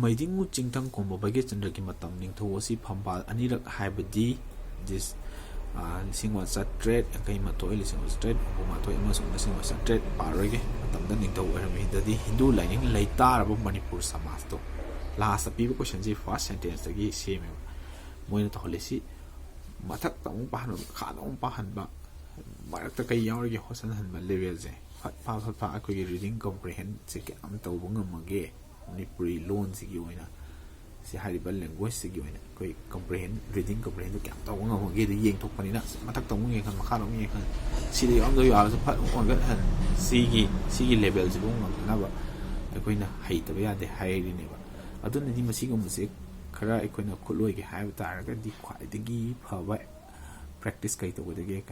ꯃꯩꯗꯤꯡꯉꯨ ꯆꯤꯡꯊꯪ ꯀꯣꯝꯕ ꯚꯥꯒ꯭ꯌꯆꯟꯗ꯭ꯔꯒꯤ ꯃꯇꯝ ꯅꯤꯡꯊꯧ ꯑꯁꯤ ꯐꯝꯕꯥꯜ ꯑꯅꯤꯔꯛ ꯍꯥꯏꯕꯗꯤ ꯗꯤꯁ-, ꯑ, ꯂꯤꯁꯤꯡ ꯑꯃ ꯆꯥꯇ꯭ꯔꯦꯠ ꯌꯥꯡꯈꯩ ꯃꯥꯊꯣꯏ, ꯂꯤꯁꯤꯡ ꯑꯃ ꯆꯥꯇ꯭ꯔꯦꯠ ꯍꯨꯝꯐꯨ ꯃꯥꯊꯣꯏ ꯑꯃꯁꯨꯡ ꯂꯤꯁꯤꯡ ꯑꯃ ꯆꯥꯇ꯭ꯔꯦꯠ ꯄꯥꯔꯣꯏꯒꯦ ꯃꯇꯝꯗ ꯅꯤꯡꯊꯧ ꯑꯣꯏꯔꯝꯃꯤꯗꯗꯤ ꯍꯤꯟꯗꯨ ꯂꯥꯏꯅꯤꯡ ꯂꯩꯇꯥꯔꯕ ꯃꯅꯤꯄꯨꯔ ꯁꯃꯥꯖꯇꯣ꯫ ꯂꯥꯁꯇ ꯄꯤꯕ ꯀꯣꯏꯁꯟꯁꯤ ꯐꯥꯔꯁ ꯁꯦꯟꯇꯦꯟꯁꯇꯒꯤ ꯁꯦꯝꯃꯦꯕ꯫ ꯃꯣꯏꯅ ꯇꯧꯍꯜꯂꯤꯁꯤ ꯃꯊꯛꯇ ꯑꯃꯨꯛ ꯄꯥꯍꯟꯕ, ꯃꯈꯥꯗ ꯑꯃꯨꯛ ꯄꯥꯍꯟꯕ, ꯃꯔꯛꯇ ꯀꯩ ꯌꯥꯎꯔꯤꯒꯦ ꯍꯣꯠꯁꯟꯍꯟꯕ ꯂꯦꯚꯦꯜꯁꯦ꯫ ꯐꯠ ꯐꯥ ꯐꯠ ꯐꯥ ꯑꯩꯈꯣꯏꯒꯤ ꯔꯤꯗꯤꯡ ꯀꯝꯄ꯭ꯔꯤꯍꯦꯟꯁꯦ ꯀꯌꯥꯝ ꯇꯧꯕ ꯉꯝꯃꯒꯦ? ꯃꯅꯤꯄꯨꯔꯤ ꯂꯣꯟꯁꯤꯒꯤ ꯑꯣꯏꯅ, ꯁꯤ ꯍꯥꯏꯔꯤꯕ ꯂꯦꯡꯒ꯭ꯋꯦꯖꯁꯤꯒꯤ ꯑꯣꯏꯅ ꯑꯩꯈꯣꯏ ꯀꯝꯄ꯭ꯔꯤꯍꯦꯟ, ꯔꯤꯗꯤꯡ ꯀꯝꯄ꯭ꯔꯤꯍꯦꯟꯗꯣ ꯀꯌꯥꯝ ꯇꯧꯕ ꯉꯝꯃꯒꯦ ꯑꯗꯨ ꯌꯦꯡꯊꯣꯛꯄꯅꯤꯅ, ꯃꯊꯛꯇ ꯑꯃꯨꯛ ꯌꯦꯡꯈꯟ, ꯃꯈꯥꯗ ꯑꯃꯨꯛ ꯌꯦꯡꯈꯟ, ꯁꯤꯗ ꯌꯥꯎꯔꯝꯗꯕ ꯌꯥꯎꯔꯁꯨ ꯐꯠ ꯑꯃꯨꯛ ꯑꯣꯟꯒꯠꯍꯟ, ꯁꯤꯒꯤ ꯁꯤꯒꯤ ꯂꯦꯕꯦꯜꯁꯤꯕꯨ ꯉꯝꯅꯅꯕ ꯑꯩꯈꯣꯏꯅ ꯍꯩꯇꯕ ꯌꯥꯗꯦ ꯍꯥꯏꯔꯤꯅꯦꯕ꯫ ꯑꯗꯨꯅꯗꯤ ꯃꯁꯤꯒꯨꯝꯕꯁꯦ ꯈꯔ ꯑꯩꯈꯣꯏꯅ ꯈꯨꯠꯂꯣꯏꯒꯦ ꯍꯥꯏꯕ ꯇꯥꯔꯒꯗꯤ ꯈ꯭ꯋꯥꯏꯗꯒꯤ ꯐꯕ ꯄ꯭ꯔꯦꯛꯇꯤꯁ ꯀꯩ ꯇꯧꯒꯗꯒꯦ?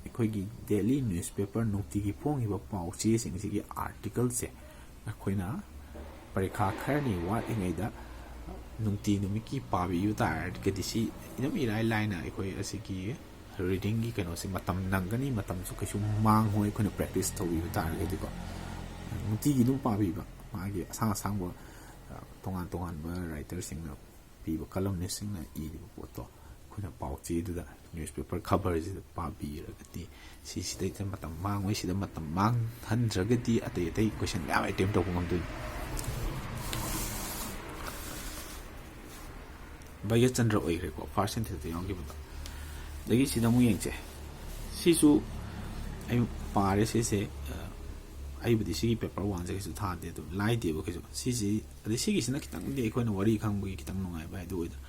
ꯑꯩꯈꯣꯏꯒꯤ ꯗꯦꯂꯤ ꯅ꯭ꯌꯨꯁꯄꯦꯄꯔ, ꯅꯨꯡꯇꯤꯒꯤ ꯐꯣꯡꯉꯤꯕ ꯄꯥꯎ ꯆꯦꯁꯤꯡꯁꯤꯒꯤ ꯑꯥꯔꯇꯤꯀꯜꯁꯦ ꯑꯩꯈꯣꯏꯅ ꯄꯔꯤꯈꯥ ꯈꯔꯅꯤ ꯋꯥꯠꯂꯤꯉꯩꯗ ꯅꯨꯡꯇꯤ ꯅꯨꯃꯤꯠꯀꯤ ꯄꯥꯕꯤꯕ ꯇꯥꯔꯒꯗꯤ ꯁꯤ ꯑꯗꯨꯝ ꯏꯔꯥꯏ ꯂꯥꯏꯅ ꯑꯩꯈꯣꯏ ꯑꯁꯤꯒꯤ ꯔꯤꯗꯤꯡꯒꯤ ꯀꯩꯅꯣꯁꯦ ꯃꯇꯝ ꯅꯪꯒꯅꯤ, ꯃꯇꯝꯁꯨ ꯀꯩꯁꯨ ꯃꯥꯡꯉꯣꯏ ꯑꯩꯈꯣꯏꯅ ꯄ꯭ꯔꯦꯛꯇꯤꯁ ꯇꯧꯕꯤꯕ ꯇꯥꯔꯒꯗꯤꯀꯣ꯫ ꯅꯨꯡꯇꯤꯒꯤ ꯑꯗꯨꯝ ꯄꯥꯕꯤꯕ, ꯃꯥꯒꯤ ꯑꯁꯥꯡ ꯑꯁꯥꯡꯕ, ꯑ, ꯇꯣꯉꯥꯟ ꯇꯣꯉꯥꯟꯕ ꯔꯥꯏꯇꯔꯁꯤꯡꯅ ꯄꯤꯕ, ꯀꯂꯝꯅꯤꯁꯁꯤꯡꯅ ꯏꯔꯤꯕ ꯄꯣꯠꯇꯣ ꯑꯩꯈꯣꯏꯅ ꯄꯥꯎ ꯆꯦꯗꯨꯗ, ꯅ꯭ꯌꯨꯁꯄꯦꯄꯔ ꯈꯕꯔꯁꯤꯗ ꯄꯥꯕꯤꯔꯒꯗꯤ ꯁꯤꯁꯤꯗꯩꯗ ꯃꯇꯝ ꯃꯥꯡꯉꯣꯏ꯫ ꯁꯤꯗ ꯃꯇꯝ ꯃꯥꯡꯍꯟꯗ꯭ꯔꯒꯗꯤ ꯑꯇꯩ ꯑꯇꯩ ꯀꯣꯏꯁꯟ ꯃꯌꯥꯝ ꯑꯦꯇꯦꯝ ꯇꯧꯕ ꯉꯝꯗꯣꯏꯅꯤ꯫ ꯚꯩꯌꯆꯟꯗ꯭ꯔ ꯑꯣꯏꯈ꯭ꯔꯦꯀꯣ, ꯐꯥꯔꯁ ꯁꯦꯟꯇꯦꯟꯁꯇ ꯌꯥꯎꯈꯤꯕꯗꯣ꯫ ꯑꯗꯒꯤ ꯁꯤꯗ ꯑꯃꯨꯛ ꯌꯦꯡꯁꯦ꯫ ꯁꯤꯁꯨ ꯑꯩ ꯄꯥꯔꯦ ꯁꯤꯁꯦ, ꯑ, ꯑꯩꯕꯨꯗꯤ ꯁꯤꯒꯤ ꯄꯦꯄꯔ ꯋꯥꯟꯁꯦ ꯀꯩꯁꯨ ꯊꯥꯗꯦ, ꯑꯗꯨꯝ ꯂꯥꯏꯗꯦꯕ ꯀꯩꯁꯨ꯫ ꯁꯤꯁꯤ, ꯑꯗꯩ ꯁꯤꯒꯤꯁꯤꯅ ꯈꯤꯇꯪꯗꯤ ꯑꯩꯈꯣꯏꯅ ꯋꯥꯔꯤ ꯈꯪꯕꯒꯤ ꯈꯤꯇꯪ ꯅꯨꯡꯉꯥꯏꯕ ꯍꯥꯏꯗꯨ ꯑꯣꯏꯗꯅ,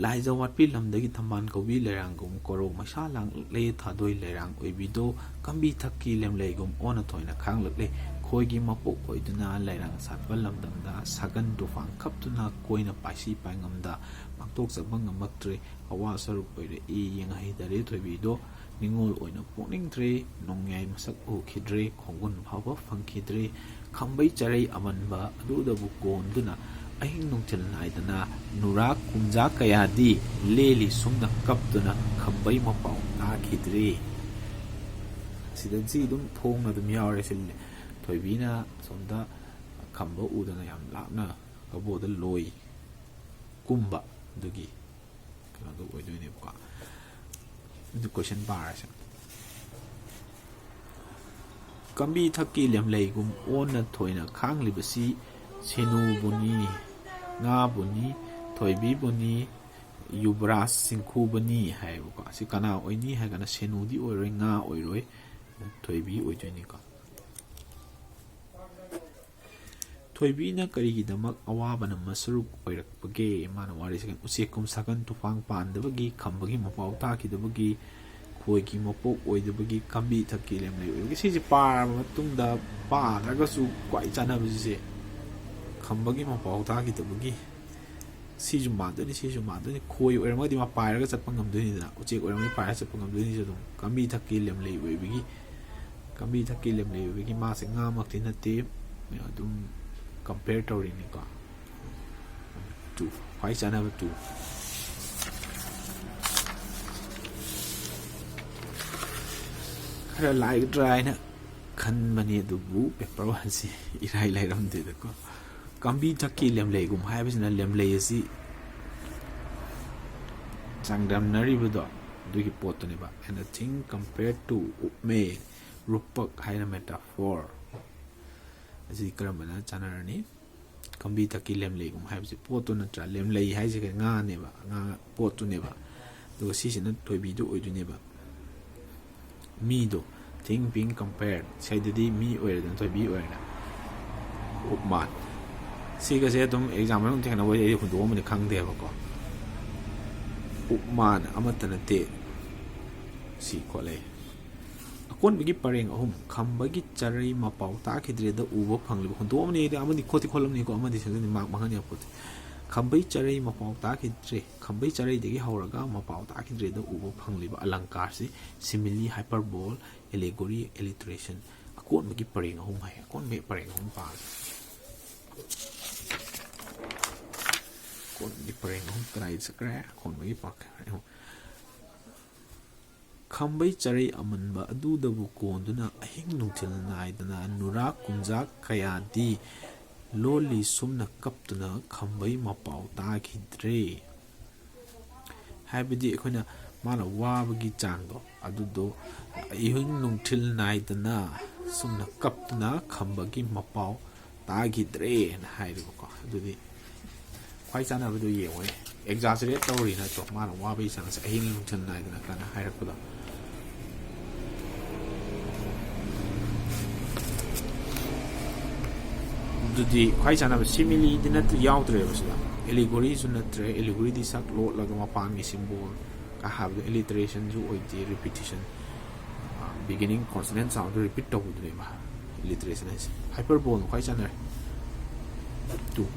ꯂꯥꯏꯖꯋꯥꯠꯄꯤ ꯂꯝꯗꯒꯤ ꯊꯝꯕꯥꯜ ꯀꯧꯕꯤ ꯂꯩꯔꯥꯡꯒꯨꯝ ꯀꯣꯔꯧ ꯃꯩꯁꯥ ꯂꯥꯡꯂꯛꯂꯦ, ꯊꯥꯗꯣꯏ ꯂꯩꯔꯥꯡ ꯑꯣꯏꯕꯤꯗꯣ ꯀꯝꯕꯤ ꯊꯛꯀꯤ ꯂꯦꯝꯂꯩꯒꯨꯝ ꯑꯣꯟꯅ ꯊꯣꯏꯅ ꯈꯥꯡꯂꯛꯂꯦ꯫ ꯈꯣꯏꯒꯤ ꯃꯄꯣꯛ ꯑꯣꯏꯗꯨꯅ ꯂꯩꯔꯥꯡ ꯁꯥꯠꯄ ꯂꯝꯗꯝꯗ ꯁꯥꯒꯟ ꯇꯨꯐꯥꯟ ꯈꯞꯇꯨꯅ ꯀꯣꯏꯅ ꯄꯥꯏꯁꯤ ꯄꯥꯏꯉꯝꯗ ꯄꯥꯡꯊꯣꯛꯆꯕ ꯉꯝꯃꯛꯇ꯭ꯔꯦ꯫ ꯑꯋꯥ ꯁꯔꯨꯛ ꯑꯣꯏꯔꯛꯏ ꯌꯦꯡꯍꯩꯗꯔꯦ ꯊꯣꯏꯕꯤꯗꯣ꯫ ꯅꯤꯡꯉꯣꯜ ꯑꯣꯏꯅ ꯄꯣꯛꯅꯤꯡꯗ꯭ꯔꯦ, ꯅꯣꯡꯌꯥꯏ ꯃꯁꯛ ꯎꯈꯤꯗ꯭ꯔꯦ, ꯈꯣꯡꯒꯨꯟ ꯐꯥꯎꯕ ꯐꯪꯈꯤꯗ꯭ꯔꯦ꯫ ꯈꯝꯕꯩ ꯆꯔꯩ ꯑꯃꯟꯕ ꯑꯗꯨꯗꯕꯨ ꯀꯣꯟꯗꯨꯅ ꯑꯍꯤꯡ ꯅꯨꯡꯊꯤꯜ ꯅꯥꯏꯗꯅ ꯅꯨꯔꯥ ꯀꯨꯝꯖꯥ ꯀꯌꯥꯗꯤ ꯂꯦꯜꯂꯤ ꯁꯨꯝꯅ ꯀꯞꯇꯨꯅ ꯈꯝꯕꯩ ꯃꯄꯥꯎ ꯇꯥꯈꯤꯗ꯭ꯔꯦ꯫ ꯁꯤꯗ ꯁꯤ ꯑꯗꯨꯝ ꯐꯣꯡꯅ ꯑꯗꯨꯝ ꯌꯥꯎꯔꯦ꯫ ꯁꯤ ꯊꯣꯏꯕꯤꯅ ꯁꯣꯝꯗ ꯈꯝꯕ ꯎꯗꯅ ꯌꯥꯝ ꯂꯥꯞꯅ ꯀꯕꯣꯗ ꯂꯣꯏ ꯀꯨꯝꯕ ꯑꯗꯨꯒꯤ ꯀꯩꯅꯣꯗꯣ ꯑꯣꯏꯗꯣꯏꯅꯦꯕꯀꯣ꯫ ꯑꯗꯨ ꯀꯣꯏꯁꯟ ꯄꯥꯔꯁꯦ꯫ ꯀꯝꯕꯤ ꯊꯛꯀꯤ ꯂꯦꯝꯂꯩꯒꯨꯝ ꯑꯣꯟꯅ ꯊꯣꯏꯅ ꯈꯥꯡꯂꯤꯕꯁꯤ ꯁꯦꯅꯨꯕꯨꯅꯤ, ꯉꯥꯕꯨꯅꯤ, ꯊꯣꯏꯕꯤꯕꯨꯅꯤ, ꯌꯨꯕꯔꯥꯖ ꯁꯤꯡꯈꯨꯕꯅꯤ ꯍꯥꯏꯌꯦꯕꯀꯣ꯫ ꯑꯁꯤ ꯀꯅꯥ ꯑꯣꯏꯅꯤ ꯍꯥꯏ ꯀꯥꯟꯗ ꯁꯦꯅꯨꯗꯤ ꯑꯣꯏꯔꯣꯏ, ꯉꯥ ꯑꯣꯏꯔꯣꯏ, ꯊꯣꯏꯕꯤ ꯑꯣꯏꯗꯣꯏꯅꯤꯀꯣ꯫ ꯊꯣꯏꯕꯤꯅ ꯀꯔꯤꯒꯤꯗꯃꯛ ꯑꯋꯥꯕꯅ ꯃꯁꯔꯨꯛ ꯑꯣꯏꯔꯛꯄꯒꯦ? ꯃꯥꯅ ꯋꯥꯔꯤꯁꯦ ꯎꯆꯦꯛꯀꯨꯝ ꯁꯥꯀꯟ ꯇꯨꯐꯥꯡ ꯄꯥꯟꯗꯕꯒꯤ, ꯈꯝꯕꯒꯤ ꯃꯄꯥꯎ ꯇꯥꯈꯤꯗꯕꯒꯤ, ꯈꯣꯏꯒꯤ ꯃꯄꯣꯛ ꯑꯣꯏꯗꯕꯒꯤ, ꯀꯥꯝꯕꯤ ꯊꯛꯀꯤ ꯂꯦꯝꯂꯩ ꯑꯣꯏꯕꯒꯤ꯫ ꯁꯤꯁꯦ ꯄꯥꯔꯕ ꯃꯇꯨꯡꯗ ꯄꯥꯗ꯭ꯔꯒꯁꯨ ꯈ꯭ꯋꯥꯏ ꯆꯥꯟꯅꯕꯁꯤꯁꯦ ꯈꯝꯕꯒꯤ ꯃꯄꯥꯎ ꯇꯥꯈꯤꯗꯕꯒꯤ꯫ ꯁꯤꯁꯨ ꯃꯥꯟꯗꯣꯏꯅꯤ, ꯁꯤꯁꯨ ꯃꯥꯟꯗꯣꯏꯅꯤ꯫ ꯈꯣꯏ ꯑꯣꯏꯔꯝꯃꯒꯗꯤ ꯃꯥ ꯄꯥꯏꯔꯒ ꯆꯠꯄ ꯉꯝꯗꯣꯏꯅꯤꯗꯅ, ꯎꯆꯦꯛ ꯑꯣꯏꯔꯝꯃꯒꯗꯤ ꯄꯥꯏꯔꯒ ꯆꯠꯄ ꯉꯝꯗꯣꯏꯅꯤꯁꯦ꯫ ꯑꯗꯨꯝ ꯀꯥꯝꯕꯤ ꯊꯛꯀꯤ ꯂꯦꯝꯂꯩ ꯑꯣꯏꯕꯒꯤ, ꯀꯥꯝꯕꯤ ꯊꯛꯀꯤ ꯂꯦꯝꯂꯩ ꯑꯣꯏꯕꯒꯤ ꯃꯥꯁꯦ ꯉꯥꯃꯛꯇꯤ ꯅꯠꯇꯦ꯫ ꯑꯗꯨꯝ ꯀꯝꯄꯦꯌꯔ ꯇꯧꯔꯤꯅꯤꯀꯣ꯫ ꯇꯨ, ꯈ꯭ꯋꯥꯏ ꯆꯥꯟꯅꯕ ꯇꯨ꯫ ꯈꯔ ꯂꯥꯏꯒꯗ꯭ꯔꯥ ꯍꯥꯏꯅ ꯈꯟꯕꯅꯤ, ꯑꯗꯨꯕꯨ ꯄꯦꯄꯔ ꯋꯥꯟꯁꯤ ꯏꯔꯥꯏ ꯂꯥꯏꯔꯝꯗꯦꯗꯀꯣ꯫ ꯀꯥꯝꯕꯤ ꯊꯛꯀꯤ ꯂꯦꯝꯂꯩꯒꯨꯝ ꯍꯥꯏꯕꯁꯤꯅ ꯂꯦꯝꯂꯩ ꯑꯁꯤ ꯆꯥꯡꯗꯝꯅꯔꯤꯕꯗꯣ, ꯑꯗꯨꯒꯤ ꯄꯣꯠꯇꯨꯅꯦꯕ꯫ And a thing compared to ꯎꯞꯃꯦ, ꯔꯨꯄꯛ ꯍꯥꯏꯅ metaphor꯫ ꯑꯁꯤ ꯀꯔꯝꯕꯅ ꯆꯥꯟꯅꯔꯅꯤ? ꯀꯥꯝꯕꯤ ꯊꯛꯀꯤ ꯂꯦꯝꯂꯩꯒꯨꯝ ꯍꯥꯏꯕꯁꯤ ꯄꯣꯠꯇꯨ ꯅꯠꯇ꯭ꯔꯥ? ꯂꯦꯝꯂꯩ ꯍꯥꯏꯁꯦ ꯉꯥꯅꯦꯕ, ꯉꯥ ꯄꯣꯠꯇꯨꯅꯦꯕ꯫ ꯑꯗꯨꯒ ꯁꯤꯁꯤꯅ ꯊꯣꯏꯕꯤꯗꯨ ꯑꯣꯏꯗꯣꯏꯅꯦꯕ꯫ ꯃꯤꯗꯣ, thing being compared, ꯁꯤꯗꯗꯤ ꯃꯤ ꯑꯣꯏꯔꯦꯗꯅ, ꯊꯣꯏꯕꯤ ꯑꯣꯏꯔꯦꯅ꯫ ꯎꯞꯃꯥꯟ꯫ ꯁꯤꯒꯁꯦ ꯑꯗꯨꯝ ꯑꯦꯛꯖꯥꯝ ꯃꯅꯨꯡ ꯊꯦꯡꯅꯕ ꯑꯣꯏꯗꯤ ꯑꯩ ꯍꯨꯟꯗꯣꯛꯑꯝꯕꯅꯤ ꯈꯪꯗꯦꯕꯀꯣ꯫ ꯎꯞꯃꯥꯟ ꯑꯃꯠꯇ ꯅꯠꯇꯦ꯫ ꯁꯤ ꯈꯣꯠꯂꯦ꯫ ꯑꯀꯣꯟꯕꯒꯤ ꯄꯔꯦꯡ ꯑꯍꯨꯝ, ꯈꯝꯕꯒꯤ ꯆꯔꯩ ꯃꯄꯥꯎ ꯇꯥꯈꯤꯗ꯭ꯔꯦꯗ ꯎꯕ ꯐꯪꯂꯤꯕ꯫ ꯍꯨꯟꯗꯣꯛꯑꯝꯕꯅꯤ ꯑꯩꯗꯤ, ꯑꯃꯗꯤ ꯈꯣꯠꯇꯤ ꯈꯣꯠꯂꯝꯅꯤꯀꯣ, ꯑꯃꯗꯤ ꯁꯤꯗꯅꯤ ꯃꯥꯔꯛ ꯃꯥꯡꯍꯟ ꯌꯥꯄꯣꯠꯇꯦ꯫ ꯈꯝꯕꯩ ꯆꯔꯩ ꯃꯄꯥꯎ ꯇꯥꯈꯤꯗ꯭ꯔꯦ, ꯈꯝꯕꯩ ꯆꯔꯩꯗꯒꯤ ꯍꯧꯔꯒ ꯃꯄꯥꯎ ꯇꯥꯈꯤꯗ꯭ꯔꯦꯗ ꯎꯕ ꯐꯪꯂꯤꯕ ꯑꯂꯪꯀꯥꯔꯁꯤ simile, hyperbole, allegory, alliteration꯫ ꯑꯀꯣꯟꯕꯒꯤ ꯄꯔꯦꯡ ꯑꯍꯨꯝ ꯍꯥꯏ꯫ ꯑꯀꯣꯟꯕꯒꯤ ꯄꯔꯦꯡ ꯑꯍꯨꯝ ꯄꯥꯒꯦ꯫ ꯑꯀꯣꯟꯕꯒꯤ ꯄꯔꯦꯡ ꯑꯍꯨꯝ ꯀꯗꯥꯏꯗ ꯆꯠꯈ꯭ꯔꯦ? ꯑꯀꯣꯟꯕꯒꯤ ꯄꯔꯦꯡ ꯑꯍꯨꯝ꯫ ꯈꯝꯕꯩ ꯆꯔꯩ ꯑꯃꯟꯕ ꯑꯗꯨꯗꯕꯨ ꯀꯣꯟꯗꯨꯅ ꯑꯍꯤꯡ ꯅꯨꯡꯊꯤꯜ ꯅꯥꯏꯗꯅ ꯅꯨꯔꯥ ꯀꯨꯝꯖꯥ ꯀꯌꯥꯗꯤ ꯂꯣꯜꯂꯤ ꯁꯨꯝꯅ ꯀꯞꯇꯨꯅ ꯈꯝꯕꯩ ꯃꯄꯥꯎ ꯇꯥꯈꯤꯗ꯭ꯔꯦ꯫ ꯍꯥꯏꯕꯗꯤ ꯑꯩꯈꯣꯏꯅ ꯃꯥꯅ ꯋꯥꯕꯒꯤ ꯆꯥꯡꯗꯣ ꯑꯗꯨꯗꯣ ꯑꯍꯤꯡ ꯅꯨꯡꯊꯤꯜ ꯅꯥꯏꯗꯅ ꯁꯨꯝꯅ ꯀꯞꯇꯨꯅ ꯈꯝꯕꯒꯤ ꯃꯄꯥꯎ ꯇꯥꯈꯤꯗ꯭ꯔꯦꯅ ꯍꯥꯏꯔꯦꯕꯀꯣ꯫ ꯑꯗꯨꯗꯤ ꯈ꯭ꯋꯥꯏ ꯆꯥꯟꯅꯕꯗꯨ ꯌꯦꯡꯉꯨꯅꯦ꯫ Exaggerate ꯇꯧꯔꯤ ꯅꯠꯇ꯭ꯔꯣ? ꯃꯥꯅ ꯋꯥꯕꯒꯤ ꯆꯥꯡꯁꯦ ꯑꯍꯤꯡ ꯅꯨꯡꯊꯤꯜ ꯅꯥꯏꯗꯅ ꯀꯥꯏꯅ ꯍꯥꯏꯔꯛꯄꯗꯣ꯫ ꯑꯗꯨꯗꯤ ꯈ꯭ꯋꯥꯏ ꯆꯥꯟꯅꯕ simileꯗꯤ ꯅꯠꯇ꯭ꯔ ꯌꯥꯎꯗ꯭ꯔꯦꯕ ꯁꯤꯗ꯫ Allegoryꯁꯨ ꯅꯠꯇ꯭ꯔꯦ, allegoryꯗꯤ ꯁꯛ ꯂꯣꯠꯂꯒ ꯃꯄꯥꯟꯒꯤ symbol ꯀ ꯍꯥꯏꯕꯗꯣ, alliterationꯁꯨ ꯑꯣꯏꯗꯦ, repetition꯫ Beginning consonant soundꯗꯨ repeat ꯇꯧꯕꯗꯨꯅꯦꯕ alliteration ꯍꯥꯏꯁꯦ꯫ Hyperboleꯅ ꯈ꯭ꯋꯥꯏ ꯆꯥꯟꯅꯔꯦ꯫ Two,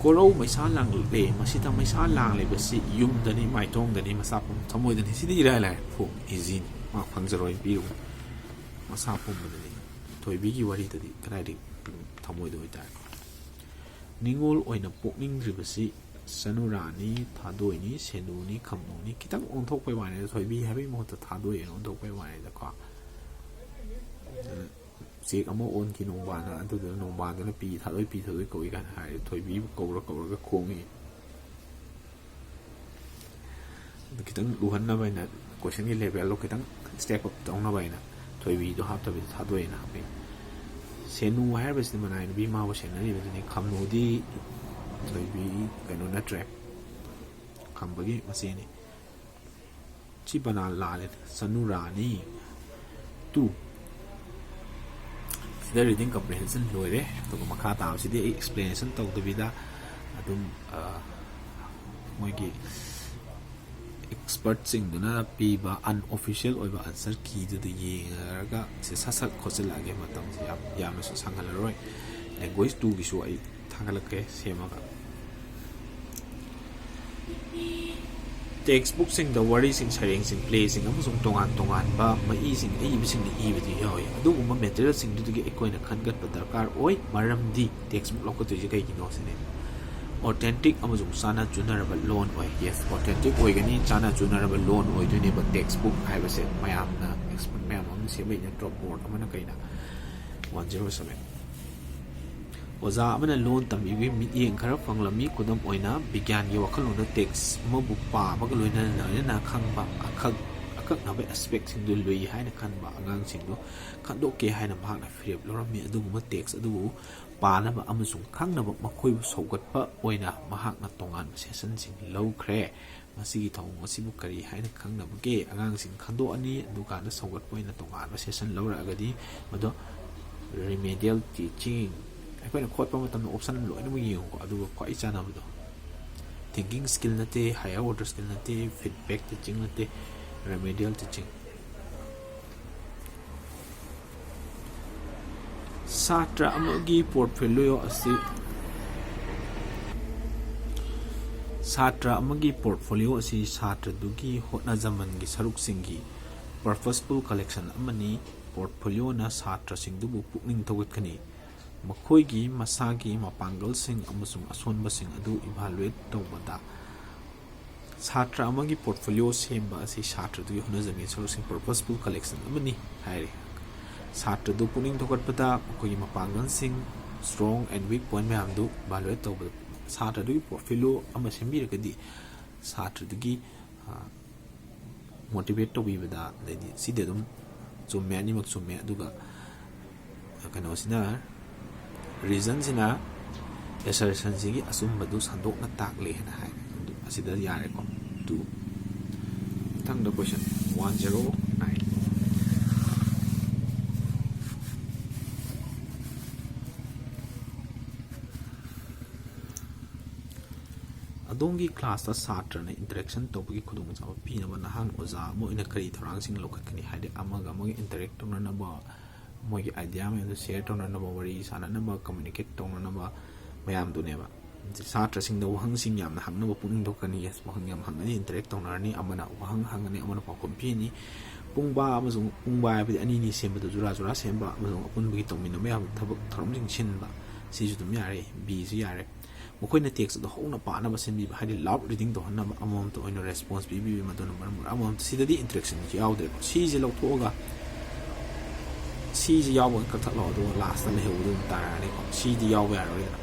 ꯀꯣꯔꯧ ꯃꯩꯁꯥ ꯂꯥꯡꯂꯛꯂꯦ, ꯃꯁꯤꯗ ꯃꯩꯁꯥ ꯂꯥꯡꯂꯤꯕꯁꯤ ꯌꯨꯝꯗꯅꯤ, ꯃꯥꯏꯊꯣꯡꯗꯅꯤ, ꯃꯁꯥ ꯄꯨꯝ ꯊꯃꯣꯏꯗꯅꯤ꯫ ꯁꯤꯗꯤ ꯏꯔꯥꯏ ꯂꯥꯏ, ꯐꯣꯡ easyꯅꯤ, ꯃꯥ ꯐꯪꯖꯔꯣꯏ ꯄꯤꯔꯨ꯫ ꯃꯁꯥ ꯄꯨꯝꯕꯗꯅꯤ꯫ ꯊꯣꯏꯕꯤꯒꯤ ꯋꯥꯔꯤꯗꯗꯤ ꯀꯗꯥꯏꯗꯒꯤ ꯊꯃꯣꯏꯗ ꯑꯣꯏꯇꯥꯔꯦꯀꯣ꯫ ꯅꯤꯉꯣꯜ ꯑꯣꯏꯅ ꯄꯣꯛꯅꯤꯡꯗ꯭ꯔꯤꯕꯁꯤ ꯆꯅꯨꯔꯥꯅꯤ, ꯊꯥꯗꯣꯏꯅꯤ, ꯁꯦꯅꯨꯅꯤ, ꯈꯝꯅꯨꯅꯤ꯫ ꯈꯤꯇꯪ ꯑꯣꯟꯊꯣꯛꯄꯩ ꯋꯥꯅꯤꯗ, ꯊꯣꯏꯕꯤ ꯍꯥꯏꯕꯒꯤ ꯃꯍꯨꯠꯇ ꯊꯥꯗꯣꯏ ꯑꯣꯏꯅ ꯑꯣꯟꯊꯣꯛꯄꯩ ꯋꯥꯅꯤꯗꯀꯣ꯫ ꯑꯗꯨꯅ ꯎꯆꯦꯛ ꯑꯃ ꯑꯣꯟꯈꯤ ꯅꯣꯡꯕꯥꯟꯅ, ꯑꯗꯨꯗꯨꯅ ꯅꯣꯡꯕꯥꯟꯗꯨꯅ ꯄꯤ ꯊꯥꯗꯣꯏ, ꯄꯤ ꯊꯥꯗꯣꯏ ꯀꯧꯏ ꯀꯥꯏꯅ ꯍꯥꯏꯔꯦ꯫ ꯊꯣꯏꯕꯤꯕꯨ ꯀꯧꯔ ꯀꯧꯔꯒ ꯈꯣꯡꯉꯤ꯫ ꯑꯗꯨ ꯈꯤꯇꯪ ꯂꯨꯍꯟꯅꯕ ꯍꯥꯏꯅ, questionꯒꯤ levelꯗꯣ ꯈꯤꯇꯪ step up ꯇꯧꯅꯕ ꯍꯥꯏꯅ ꯊꯣꯏꯕꯤꯗꯣ ꯍꯥꯞꯇꯕꯤꯗ ꯊꯥꯗꯣꯏꯅ ꯍꯥꯞꯄꯤ꯫ ꯁꯦꯅꯨ ꯍꯥꯏꯔꯤꯕꯁꯤꯗꯤ ꯃꯅꯥꯏ ꯅꯨꯄꯤ ꯃꯥꯕꯨ ꯁꯦꯟꯅꯔꯤꯕꯗꯨꯅꯤ꯫ ꯈꯝꯅꯨꯗꯤ ꯊꯣꯏꯕꯤ ꯀꯩꯅꯣ ꯅꯠꯇ꯭ꯔꯦ, ꯈꯝꯕꯒꯤ ꯃꯆꯦꯅꯤ꯫ ꯁꯤ ꯕꯅꯥꯟ ꯂꯥꯜꯂꯦ, ꯆꯅꯨꯔꯥꯅꯤ꯫ Two, ꯁꯤꯗ reading comprehension ꯂꯣꯏꯔꯦ꯫ ꯑꯗꯨꯒ ꯃꯈꯥ ꯇꯥꯕꯁꯤꯗꯤ ꯑꯩ explanation ꯇꯧꯗꯕꯤꯗ ꯑꯗꯨꯝ, ꯑ, ꯃꯣꯏꯒꯤ expertꯁꯤꯡꯗꯨꯅ ꯄꯤꯕ unofficial ꯑꯣꯏꯕ answer keyꯗꯨꯗ ꯌꯦꯡꯉꯒ ꯁꯤ ꯁꯠ ꯁꯠ ꯈꯣꯠꯆꯤꯜꯂꯛꯑꯒꯦ꯫ ꯃꯇꯝꯁꯦ ꯌꯥꯝ ꯌꯥꯝꯅꯁꯨ ꯁꯥꯡꯍꯜꯂꯔꯣꯏ꯫ Language twoꯒꯤꯁꯨ ꯑꯩ ꯊꯥꯒꯠꯂꯛꯀꯦ ꯁꯦꯝꯃꯒ꯫ Textbookꯁꯤꯡꯗ ꯋꯥꯔꯤꯁꯤꯡ, ꯁꯩꯔꯦꯡꯁꯤꯡ, playꯁꯤꯡ ꯑꯃꯁꯨꯡ ꯇꯣꯉꯥꯟ ꯇꯣꯉꯥꯟꯕ ꯃꯤꯁꯤꯡ, ꯑꯏꯕꯁꯤꯡꯅ ꯏꯕꯗꯤ ꯌꯥꯎꯏ꯫ ꯑꯗꯨꯒꯨꯝꯕ materialꯁꯤꯡꯗꯨꯗꯒꯤ ꯑꯩꯈꯣꯏꯅ ꯈꯟꯒꯠꯄ ꯗꯔꯀꯥꯔ ꯑꯣꯏ꯫ ꯃꯔꯝꯗꯤ textbook ꯂꯧꯈꯠꯇꯣꯏꯁꯦ ꯀꯩꯒꯤꯅꯣ ꯁꯤꯅꯦ꯫ Authentic ꯑꯃꯁꯨꯡ ꯆꯥꯅ ꯆꯨꯅꯔꯕ ꯂꯣꯟ ꯑꯣꯏ꯫ Yes, authentic ꯑꯣꯏꯒꯅꯤ, ꯆꯥꯅ ꯆꯨꯅꯔꯕ ꯂꯣꯟ ꯑꯣꯏꯗꯣꯏꯅꯦꯕ textbook ꯍꯥꯏꯕꯁꯦ꯫ ꯃꯌꯥꯝꯅ expert ꯃꯌꯥꯝ ꯑꯃꯅ ꯁꯦꯝꯃꯛꯏ ꯅꯠꯇ꯭ꯔꯣ, board ꯑꯃꯅ ꯀꯩꯅ꯫ One zero seven꯫ ꯑꯣꯖꯥ ꯑꯃꯅ ꯂꯣꯟ ꯇꯝꯕꯤꯕꯒꯤ ꯃꯤꯠꯌꯦꯡ ꯈꯔ ꯐꯪꯂꯝꯃꯤ꯫ ꯈꯨꯗꯝ ꯑꯣꯏꯅ, ꯕꯤꯒ꯭ꯌꯥꯟꯒꯤ ꯋꯥꯈꯜꯂꯣꯟꯗ text ꯑꯃꯕꯨ ꯄꯥꯕꯒ ꯂꯣꯏꯅꯅ ꯂꯣꯏꯅꯅ ꯈꯪꯕ ꯑꯈꯛ-, ꯑꯀꯛꯅꯕ aspectꯁꯤꯡꯗꯨ ꯂꯨꯏ ꯍꯥꯏꯅ ꯈꯟꯕ ꯑꯉꯥꯡꯁꯤꯡꯗꯨ ꯈꯟꯗꯣꯛꯀꯦ ꯍꯥꯏꯅ ꯃꯍꯥꯛꯅ ꯐꯤꯔꯦꯞ ꯂꯧꯔꯝꯃꯤ꯫ ꯑꯗꯨꯒꯨꯝꯕ text ꯑꯗꯨꯕꯨ ꯄꯥꯅꯕ ꯑꯃꯁꯨꯡ ꯈꯪꯅꯕ ꯃꯈꯣꯏꯕꯨ ꯁꯧꯒꯠꯄ ꯑꯣꯏꯅ ꯃꯍꯥꯛꯅ ꯇꯣꯉꯥꯟꯕ sessionꯁꯤꯡ ꯂꯧꯈ꯭ꯔꯦ꯫ ꯃꯁꯤꯒꯤ ꯊꯧꯑꯣꯡ ꯑꯁꯤꯕꯨ ꯀꯔꯤ ꯍꯥꯏꯅ ꯈꯪꯅꯕꯒꯦ? ꯑꯉꯥꯡꯁꯤꯡ ꯈꯟꯗꯣꯛꯑꯅꯤ, ꯑꯗꯨꯀꯥꯟꯗ ꯁꯧꯒꯠꯄ ꯑꯣꯏꯅ ꯇꯣꯉꯥꯟꯕ session ꯂꯧꯔꯛꯑꯒꯗꯤ ꯃꯗꯨ Remedial teaching, ꯑꯩꯈꯣꯏꯅ ꯈꯣꯠꯄ ꯃꯇꯝꯗ option ꯂꯣꯏꯅꯃꯛ ꯌꯦꯡꯉꯨꯀꯣ, ꯑꯗꯨꯒ ꯈ꯭ꯋꯥꯏ ꯆꯥꯟꯅꯕꯗꯣ꯫ Thinking skill ꯅꯠꯇꯦ, higher order skill ꯅꯠꯇꯦ, feedback teaching ꯅꯠꯇꯦ, remedial teaching꯫ ꯁꯥꯇ꯭ꯔ ꯑꯃꯒꯤ portfolio ꯑꯁꯤ ꯁꯥꯇ꯭ꯔ ꯑꯃꯒꯤ portfolio ꯑꯁꯤ ꯁꯥꯇ꯭ꯔꯗꯨꯒꯤ ꯍꯣꯠꯅꯖꯃꯟꯒꯤ ꯁꯔꯨꯛꯁꯤꯡꯒꯤ purposeful collection ꯑꯃꯅꯤ꯫ Portfolioꯅ ꯁꯥꯇ꯭ꯔꯁꯤꯡꯗꯨꯕꯨ ꯄꯨꯛꯅꯤꯡ ꯊꯧꯒꯠꯀꯅꯤ꯫ ꯃꯈꯣꯏꯒꯤ ꯃꯁꯥꯒꯤ ꯃꯄꯥꯡꯒꯜꯁꯤꯡ ꯑꯃꯁꯨꯡ ꯑꯁꯣꯟꯕꯁꯤꯡ ꯑꯗꯨ evaluate ꯇꯧꯕꯗ ꯁꯥꯇ꯭ꯔ ꯑꯃꯒꯤ portfolio ꯁꯦꯝꯕ ꯑꯁꯤ ꯁꯥꯇ꯭ꯔꯗꯨꯒꯤ ꯍꯣꯠꯅꯖꯃꯟꯒꯤ ꯁꯔꯨꯛꯁꯤꯡ purposeful collection ꯑꯃꯅꯤ ꯍꯥꯏꯔꯤ꯫ ꯁꯥꯇ꯭ꯔꯗꯨ ꯄꯨꯛꯅꯤꯡ ꯊꯧꯒꯠꯄꯗ ꯃꯈꯣꯏꯒꯤ ꯃꯄꯥꯡꯒꯜꯁꯤꯡ, strong and weak point ꯃꯌꯥꯝꯗꯨ evaluate ꯇꯧꯕꯗ ꯁꯥꯇ꯭ꯔꯗꯨꯒꯤ portfolio ꯑꯃ ꯁꯦꯝꯕꯤꯔꯒꯗꯤ ꯁꯥꯇ꯭ꯔꯗꯨꯒꯤ, ꯑ, motivate ꯇꯧꯕꯤꯕꯗ, ꯑꯗꯩꯗꯤ ꯁꯤꯗꯤ ꯑꯗꯨꯝ ꯆꯨꯝꯃꯦ, ꯑꯅꯤꯃꯛ ꯆꯨꯝꯃꯦ꯫ ꯑꯗꯨꯒ ꯀꯩꯅꯣꯁꯤꯅ, reasonꯁꯤꯅ assertionꯁꯤꯒꯤ ꯑꯆꯨꯝꯕꯗꯨ ꯁꯟꯗꯣꯛꯅ ꯇꯥꯛꯂꯦ ꯍꯥꯏꯅ ꯍꯥꯏ꯫ ꯑꯗꯨ ꯑꯁꯤꯗ ꯌꯥꯔꯦꯀꯣ꯫ Two꯫ ꯃꯊꯪꯗ question one zero nine꯫ ꯑꯗꯣꯝꯒꯤ classꯇ ꯁꯥꯇ꯭ꯔꯅ interaction ꯇꯧꯕꯒꯤ ꯈꯨꯗꯣꯡꯆꯥꯕ ꯄꯤꯅꯕ ꯅꯍꯥꯛꯅ ꯑꯣꯖꯥ ꯑꯃ ꯑꯣꯏꯅ ꯀꯔꯤ ꯊꯧꯔꯥꯡꯁꯤꯡ ꯂꯧꯈꯠꯀꯅꯤ? ꯍꯥꯏꯗꯤ ꯑꯃꯒ ꯑꯃꯒ interact ꯇꯧꯅꯅꯕ, ꯃꯣꯏꯒꯤ idea ꯃꯌꯥꯝꯗꯣ share ꯇꯧꯅꯅꯕ, ꯋꯥꯔꯤ ꯁꯥꯟꯅꯅꯕ, communicate ꯇꯧꯅꯅꯕ ꯃꯌꯥꯝꯗꯨꯅꯦꯕ꯫ ꯁꯥꯇ꯭ꯔꯁꯤꯡꯗ ꯋꯥꯍꯪꯁꯤꯡ ꯌꯥꯝꯅ ꯍꯪꯅꯕ ꯄꯨꯛꯅꯤꯡ ꯊꯧꯒꯠꯀꯅꯤ꯫ Yes, ꯋꯥꯍꯪ ꯌꯥꯝ ꯍꯪꯉꯗꯤ interact ꯇꯧꯅꯔꯅꯤ, ꯑꯃꯅ ꯋꯥꯍꯪ ꯍꯪꯉꯅꯤ, ꯑꯃꯅ ꯄꯥꯎꯈꯨꯝ ꯄꯤꯅꯤ꯫ ꯄꯨꯡꯕꯥ ꯑꯃꯁꯨꯡ ꯄꯨꯡꯕꯥ ꯍꯥꯏꯕꯗꯤ ꯑꯅꯤꯅꯤ ꯁꯦꯝꯕꯗ ꯖꯨꯔꯥ ꯖꯨꯔꯥ ꯁꯦꯝꯕ ꯑꯃꯁꯨꯡ ꯑꯄꯨꯟꯕꯒꯤ ꯇꯧꯃꯤꯟꯅꯕ ꯌꯥꯕ ꯊꯕꯛ ꯊꯧꯔꯝꯁꯤꯡ ꯁꯤꯟꯕ, ꯁꯤꯁꯨ ꯑꯗꯨꯝ ꯌꯥꯔꯦ, Bꯁꯨ ꯌꯥꯔꯦ꯫ ꯃꯈꯣꯏꯅ text ꯑꯗꯨ ꯍꯧꯅ ꯄꯥꯅꯕ ꯁꯤꯟꯕꯤꯕ, ꯍꯥꯏꯗꯤ loud reading ꯇꯧꯍꯟꯅꯕ, ꯑꯃꯃꯝꯇ ꯑꯣꯏꯅ response ꯄꯤꯕꯤꯕ, ꯃꯗꯨꯅ ꯃꯔꯝ ꯑꯣꯏꯔꯒ ꯑꯃꯃꯝꯇ, ꯁꯤꯗꯗꯤ interaction ꯌꯥꯎꯗ꯭ꯔꯦꯀꯣ꯫ ꯁꯤꯁꯦ ꯂꯧꯊꯣꯛꯑꯒ ꯁꯤꯁꯦ ꯌꯥꯎꯕ ꯀꯛꯊꯠꯂꯣ, ꯑꯗꯨꯒ lastꯇ ꯂꯩꯍꯧꯕꯗꯨ ꯑꯗꯨꯝ ꯇꯥꯔꯛꯑꯅꯤꯀꯣ꯫ ꯁꯤꯗꯤ ꯌꯥꯎꯕ ꯌꯥꯔꯔꯣꯏꯗꯅ꯫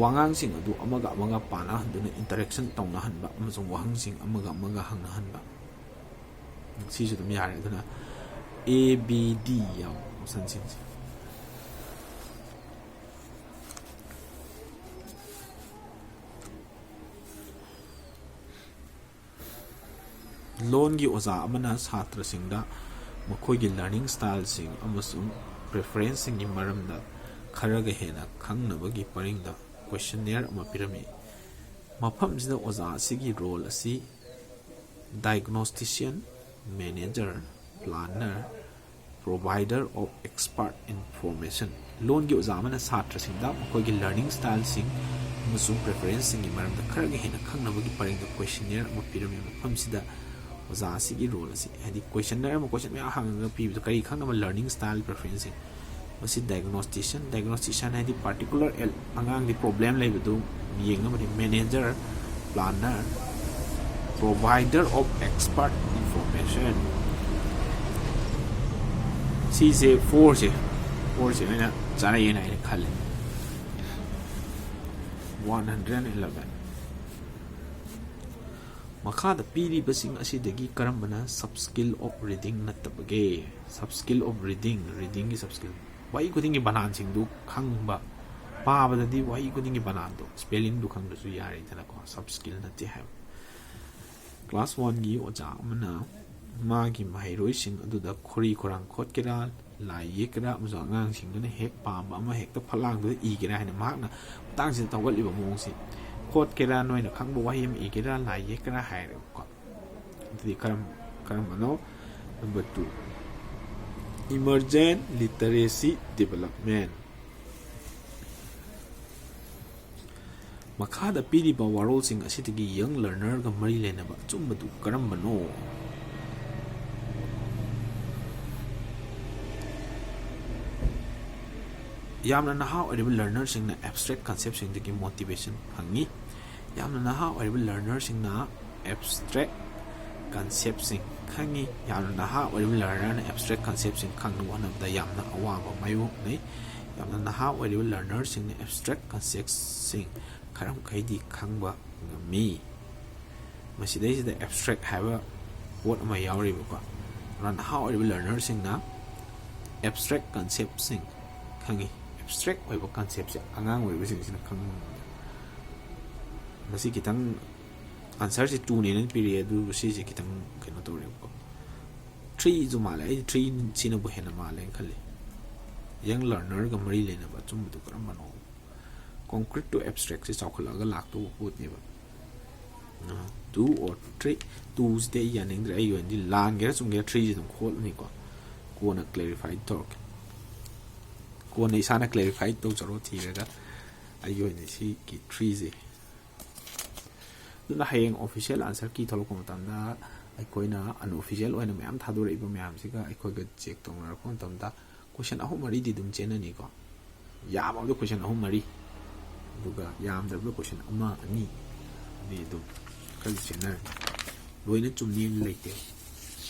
ꯋꯥꯉꯥꯡꯁꯤꯡ ꯑꯗꯨ ꯑꯃꯒ ꯑꯃꯒ ꯄꯥꯅꯍꯟꯗꯨꯅ interaction ꯇꯧꯅꯍꯟꯕ ꯑꯃꯁꯨꯡ ꯋꯥꯍꯪꯁꯤꯡ ꯑꯃꯒ ꯑꯃꯒ ꯍꯪꯅꯍꯟꯕ, ꯁꯤꯁꯨ ꯑꯗꯨꯝ ꯌꯥꯔꯦ꯫ ꯑꯗꯨꯅ A, B, D ꯌꯥꯎꯕ optionꯁꯤꯡꯁꯦ꯫ ꯂꯣꯟꯒꯤ ꯑꯣꯖꯥ ꯑꯃꯅ ꯁꯥꯇ꯭ꯔꯁꯤꯡꯗ ꯃꯈꯣꯏꯒꯤ learning styleꯁꯤꯡ ꯑꯃꯁꯨꯡ ꯄ꯭ꯔꯤꯐꯔꯦꯟꯁꯁꯤꯡꯒꯤ ꯃꯔꯝꯗ ꯈꯔꯒ ꯍꯦꯟꯅ ꯈꯪꯅꯕꯒꯤ ꯄꯔꯤꯡꯗ ꯀꯣꯏꯁꯟꯅꯤꯌꯔ ꯑꯃ ꯄꯤꯔꯝꯃꯤ꯫ ꯃꯐꯝꯁꯤꯗ ꯑꯣꯖꯥ ꯑꯁꯤꯒꯤ ꯔꯣꯜ ꯑꯁꯤ diagnostician, manager, planner, provider of expert information꯫ ꯂꯣꯟꯒꯤ ꯑꯣꯖꯥ ꯑꯃꯅ ꯁꯥꯇ꯭ꯔꯁꯤꯡꯗ ꯃꯈꯣꯏꯒꯤ ꯂꯔꯅꯤꯡ ꯁ꯭ꯇꯥꯏꯜꯁꯤꯡ ꯑꯃꯁꯨꯡ ꯄ꯭ꯔꯤꯐꯔꯦꯟꯁꯁꯤꯡꯒꯤ ꯃꯔꯝꯗ ꯈꯔꯒ ꯍꯦꯟꯅ ꯈꯪꯅꯕꯒꯤ ꯄꯔꯤꯡꯗ ꯀꯣꯏꯁꯟꯅꯤꯌꯔ ꯑꯃ ꯄꯤꯔꯝꯃꯤ꯫ ꯃꯐꯝꯁꯤꯗ ꯑꯣꯖꯥ ꯑꯁꯤꯒꯤ ꯔꯣꯜ ꯑꯁꯤ, ꯍꯥꯏꯗꯤ ꯀꯣꯏꯁꯟꯅꯤꯌꯔ ꯑꯃ ꯀꯣꯏꯁꯟ ꯃꯌꯥꯝ ꯍꯪꯉꯒ ꯄꯤꯕꯗꯣ, ꯀꯔꯤ ꯈꯪꯅꯕ? ꯂꯔꯅꯤꯡ ꯁ꯭ꯇꯥꯏꯜ ꯄ꯭ꯔꯤꯐꯔꯦꯟꯁꯁꯤꯡ꯫ ꯃꯁꯤ diagnostician, diagnostician ꯍꯥꯏꯗꯤ ꯄꯥꯔꯇꯤꯀꯨꯂꯔ ꯑꯉꯥꯡꯒꯤ ꯄ꯭ꯔꯣꯕ꯭ꯂꯦꯝ ꯂꯩꯕꯗꯨ ꯌꯦꯡꯅꯕꯅꯤ꯫ Manager, planner, provider of expert information꯫ ꯁꯤꯁꯦ ꯐꯣꯔꯁꯦ, ꯐꯣꯔꯁꯦ ꯑꯣꯏꯅ ꯆꯥꯅꯩꯌꯦꯅ ꯑꯩꯅ ꯈꯜꯂꯦ꯫ One hundred eleven꯫ ꯃꯈꯥꯗ ꯄꯤꯔꯤꯕꯁꯤꯡ ꯑꯁꯤꯗꯒꯤ ꯀꯔꯝꯕꯅ sub skill of reading ꯅꯠꯇꯕꯒꯦ? Sub skill of reading, readingꯒꯤ sub skill, ꯋꯥꯍꯩ ꯈꯨꯗꯤꯡꯒꯤ ꯕꯅꯥꯟꯁꯤꯡꯗꯨ ꯈꯪꯕ, ꯄꯥꯕꯗꯗꯤ ꯋꯥꯍꯩ ꯈꯨꯗꯤꯡꯒꯤ ꯕꯅꯥꯟꯗꯣ, ꯁ꯭ꯄꯦꯂꯤꯡꯗꯨ ꯈꯪꯗ꯭ꯔꯁꯨ ꯌꯥꯔꯦꯗꯅꯀꯣ, sub skill ꯅꯠꯇꯦ ꯍꯥꯏꯕ꯫ ꯀ꯭ꯂꯥꯁ ꯋꯥꯟꯒꯤ ꯑꯣꯖꯥ ꯑꯃꯅ ꯃꯥꯒꯤ ꯃꯍꯩꯔꯣꯏꯁꯤꯡ ꯑꯗꯨꯗ ꯈꯣꯔꯤ ꯈꯣꯔꯥꯡ ꯈꯣꯠꯀꯦꯔꯥ, ꯂꯥꯏ ꯌꯦꯛꯀꯦꯔꯥ, ꯑꯃꯁꯨꯡ ꯑꯉꯥꯡꯁꯤꯡꯗꯨꯅ ꯍꯦꯛ ꯄꯥꯝꯕ ꯑꯃ ꯍꯦꯛꯇ ꯐꯠꯂꯥꯡꯗꯨꯗ ꯏꯒꯦꯔꯥ ꯍꯥꯏꯅ ꯃꯍꯥꯛꯅ ꯃꯇꯥꯡꯁꯤꯗ ꯇꯧꯒꯜꯂꯤꯕ ꯃꯑꯣꯡꯁꯤ, ꯈꯣꯠꯀꯦꯔꯥ, ꯅꯣꯏꯅ ꯈꯪꯕ ꯋꯥꯍꯩ ꯑꯃ ꯏꯒꯦꯔꯥ, ꯂꯥꯏ ꯌꯦꯛꯀꯦꯔꯥ ꯍꯥꯏꯔꯦꯕꯀꯣ꯫ ꯑꯗꯨꯗꯤ ꯀꯔꯝ-, ꯀꯔꯝꯕꯅꯣ? Number two, emergent literacy development꯫ ꯃꯈꯥꯗ ꯄꯤꯔꯤꯕ ꯋꯥꯔꯣꯜꯁꯤꯡ ꯑꯁꯤꯗꯒꯤ young learnerꯒ ꯃꯔꯤ ꯂꯩꯅꯕ ꯑꯆꯨꯝꯕꯗꯨ ꯀꯔꯝꯕꯅꯣ? ꯌꯥꯝꯅ ꯅꯍꯥ ꯑꯣꯏꯔꯤꯕ ꯂꯔꯅꯔꯁꯤꯡꯅ abstract conceptꯁꯤꯡꯗꯒꯤ motivation ꯐꯪꯏ꯫ ꯌꯥꯝꯅ ꯅꯍꯥ ꯑꯣꯏꯔꯤꯕ ꯂꯔꯅꯔꯁꯤꯡꯅ abstract conceptꯁꯤꯡ ꯈꯪꯏ꯫ ꯌꯥꯝꯅ ꯅꯍꯥ ꯑꯣꯏꯔꯤꯕ ꯂꯔꯅꯔꯅ abstract conceptꯁꯤꯡ ꯈꯪꯅꯕ ꯍꯣꯠꯅꯕꯗ ꯌꯥꯝꯅ ꯑꯋꯥꯕ ꯃꯥꯌꯣꯛꯅꯩ꯫ ꯌꯥꯝꯅ ꯅꯍꯥ ꯑꯣꯏꯔꯤꯕ ꯂꯔꯅꯔꯁꯤꯡꯅ abstract conceptꯁꯤꯡ ꯈꯔ ꯃꯈꯩꯗꯤ ꯈꯪꯕ ꯉꯝꯃꯤ꯫ ꯃꯁꯤꯗꯩꯁꯤꯗ abstract ꯍꯥꯏꯕ ꯄꯣꯠ ꯑꯃ ꯌꯥꯎꯔꯤꯕꯀꯣ꯫ ꯑꯗꯨꯅ ꯅꯍꯥ ꯑꯣꯏꯔꯤꯕ ꯂꯔꯅꯔꯁꯤꯡꯅ abstract conceptꯁꯤꯡ ꯈꯪꯉꯤ꯫ Abstract ꯑꯣꯏꯕ conceptꯁꯦ ꯑꯉꯥꯡ ꯑꯣꯏꯔꯤꯕꯁꯤꯡꯁꯤꯅ ꯈꯪꯕ ꯉꯝꯗꯦ꯫ ꯃꯁꯤ ꯈꯤꯇꯪ, answerꯁꯦ twoꯅꯦꯅ ꯄꯤꯔꯛꯑꯦ, ꯑꯗꯨꯕꯨ ꯁꯤꯁꯦ ꯈꯤꯇꯪ ꯀꯩꯅꯣ ꯇꯧꯔꯦꯕꯀꯣ꯫ Threeꯁꯨ ꯃꯥꯜꯂꯦ, ꯑꯩꯗꯤ three ꯁꯤꯅꯕꯨ ꯍꯦꯟꯅ ꯃꯥꯜꯂꯦꯅ ꯈꯜꯂꯤ꯫ ꯌꯪ ꯂꯔꯅꯔꯒ ꯃꯔꯤ ꯂꯩꯅꯕ ꯑꯆꯨꯝꯕꯗꯨ ꯀꯔꯝꯕꯅꯣ? Concrete to abstract ꯁꯦ ꯆꯥꯎꯈꯠꯂꯛꯑꯒ ꯂꯥꯛꯇꯧꯕ ꯄꯣꯠꯅꯦꯕ꯫ Two or three, two ꯁꯤꯗꯤ ꯑꯩ ꯌꯥꯅꯤꯡꯗ꯭ꯔꯦ꯫ ꯑꯩꯒꯤ ꯑꯣꯏꯅꯗꯤ ꯂꯥꯟꯒꯦꯔꯥ ꯆꯨꯝꯒꯦꯔꯥ three ꯁꯦ ꯑꯗꯨꯝ ꯈꯣꯠꯂꯅꯤꯀꯣ꯫ ꯀꯣꯟꯅ clarify ꯇꯧꯔꯛꯀꯦ꯫ ꯀꯣꯟꯅ ꯏꯁꯥꯅ clarify ꯇꯧꯖꯔꯣ ꯊꯤꯔꯒ꯫ ꯑꯩꯒꯤ ꯑꯣꯏꯅ ꯁꯤꯒꯤ three ꯁꯦ꯫ ꯑꯗꯨꯅ ꯍꯌꯦꯡ official answer key ꯊꯣꯛꯂꯛꯄ ꯃꯇꯝꯗ ꯑꯩꯈꯣꯏꯅ unofficial ꯑꯣꯏꯅ ꯃꯌꯥꯝ ꯊꯥꯗꯣꯔꯛꯏꯕ ꯃꯌꯥꯝꯁꯤꯒ ꯑꯩꯈꯣꯏꯒ check ꯇꯧꯅꯔꯛꯄ ꯃꯇꯝꯗ question ꯑꯍꯨꯝ ꯃꯔꯤꯗꯤ ꯑꯗꯨꯝ ꯆꯦꯟꯅꯅꯤꯀꯣ꯫ ꯌꯥꯝꯃꯕꯗ question ꯑꯍꯨꯝ ꯃꯔꯤ, ꯑꯗꯨꯒ ꯌꯥꯝꯗ꯭ꯔꯕꯗ question ꯑꯃ ꯑꯅꯤ ꯗꯤ ꯑꯗꯨꯝ ꯈꯔꯗꯤ ꯆꯦꯟꯅꯔꯅꯤ꯫ ꯂꯣꯏꯅ ꯆꯨꯝꯅꯤ ꯍꯥꯏꯅ ꯂꯩꯇꯦ꯫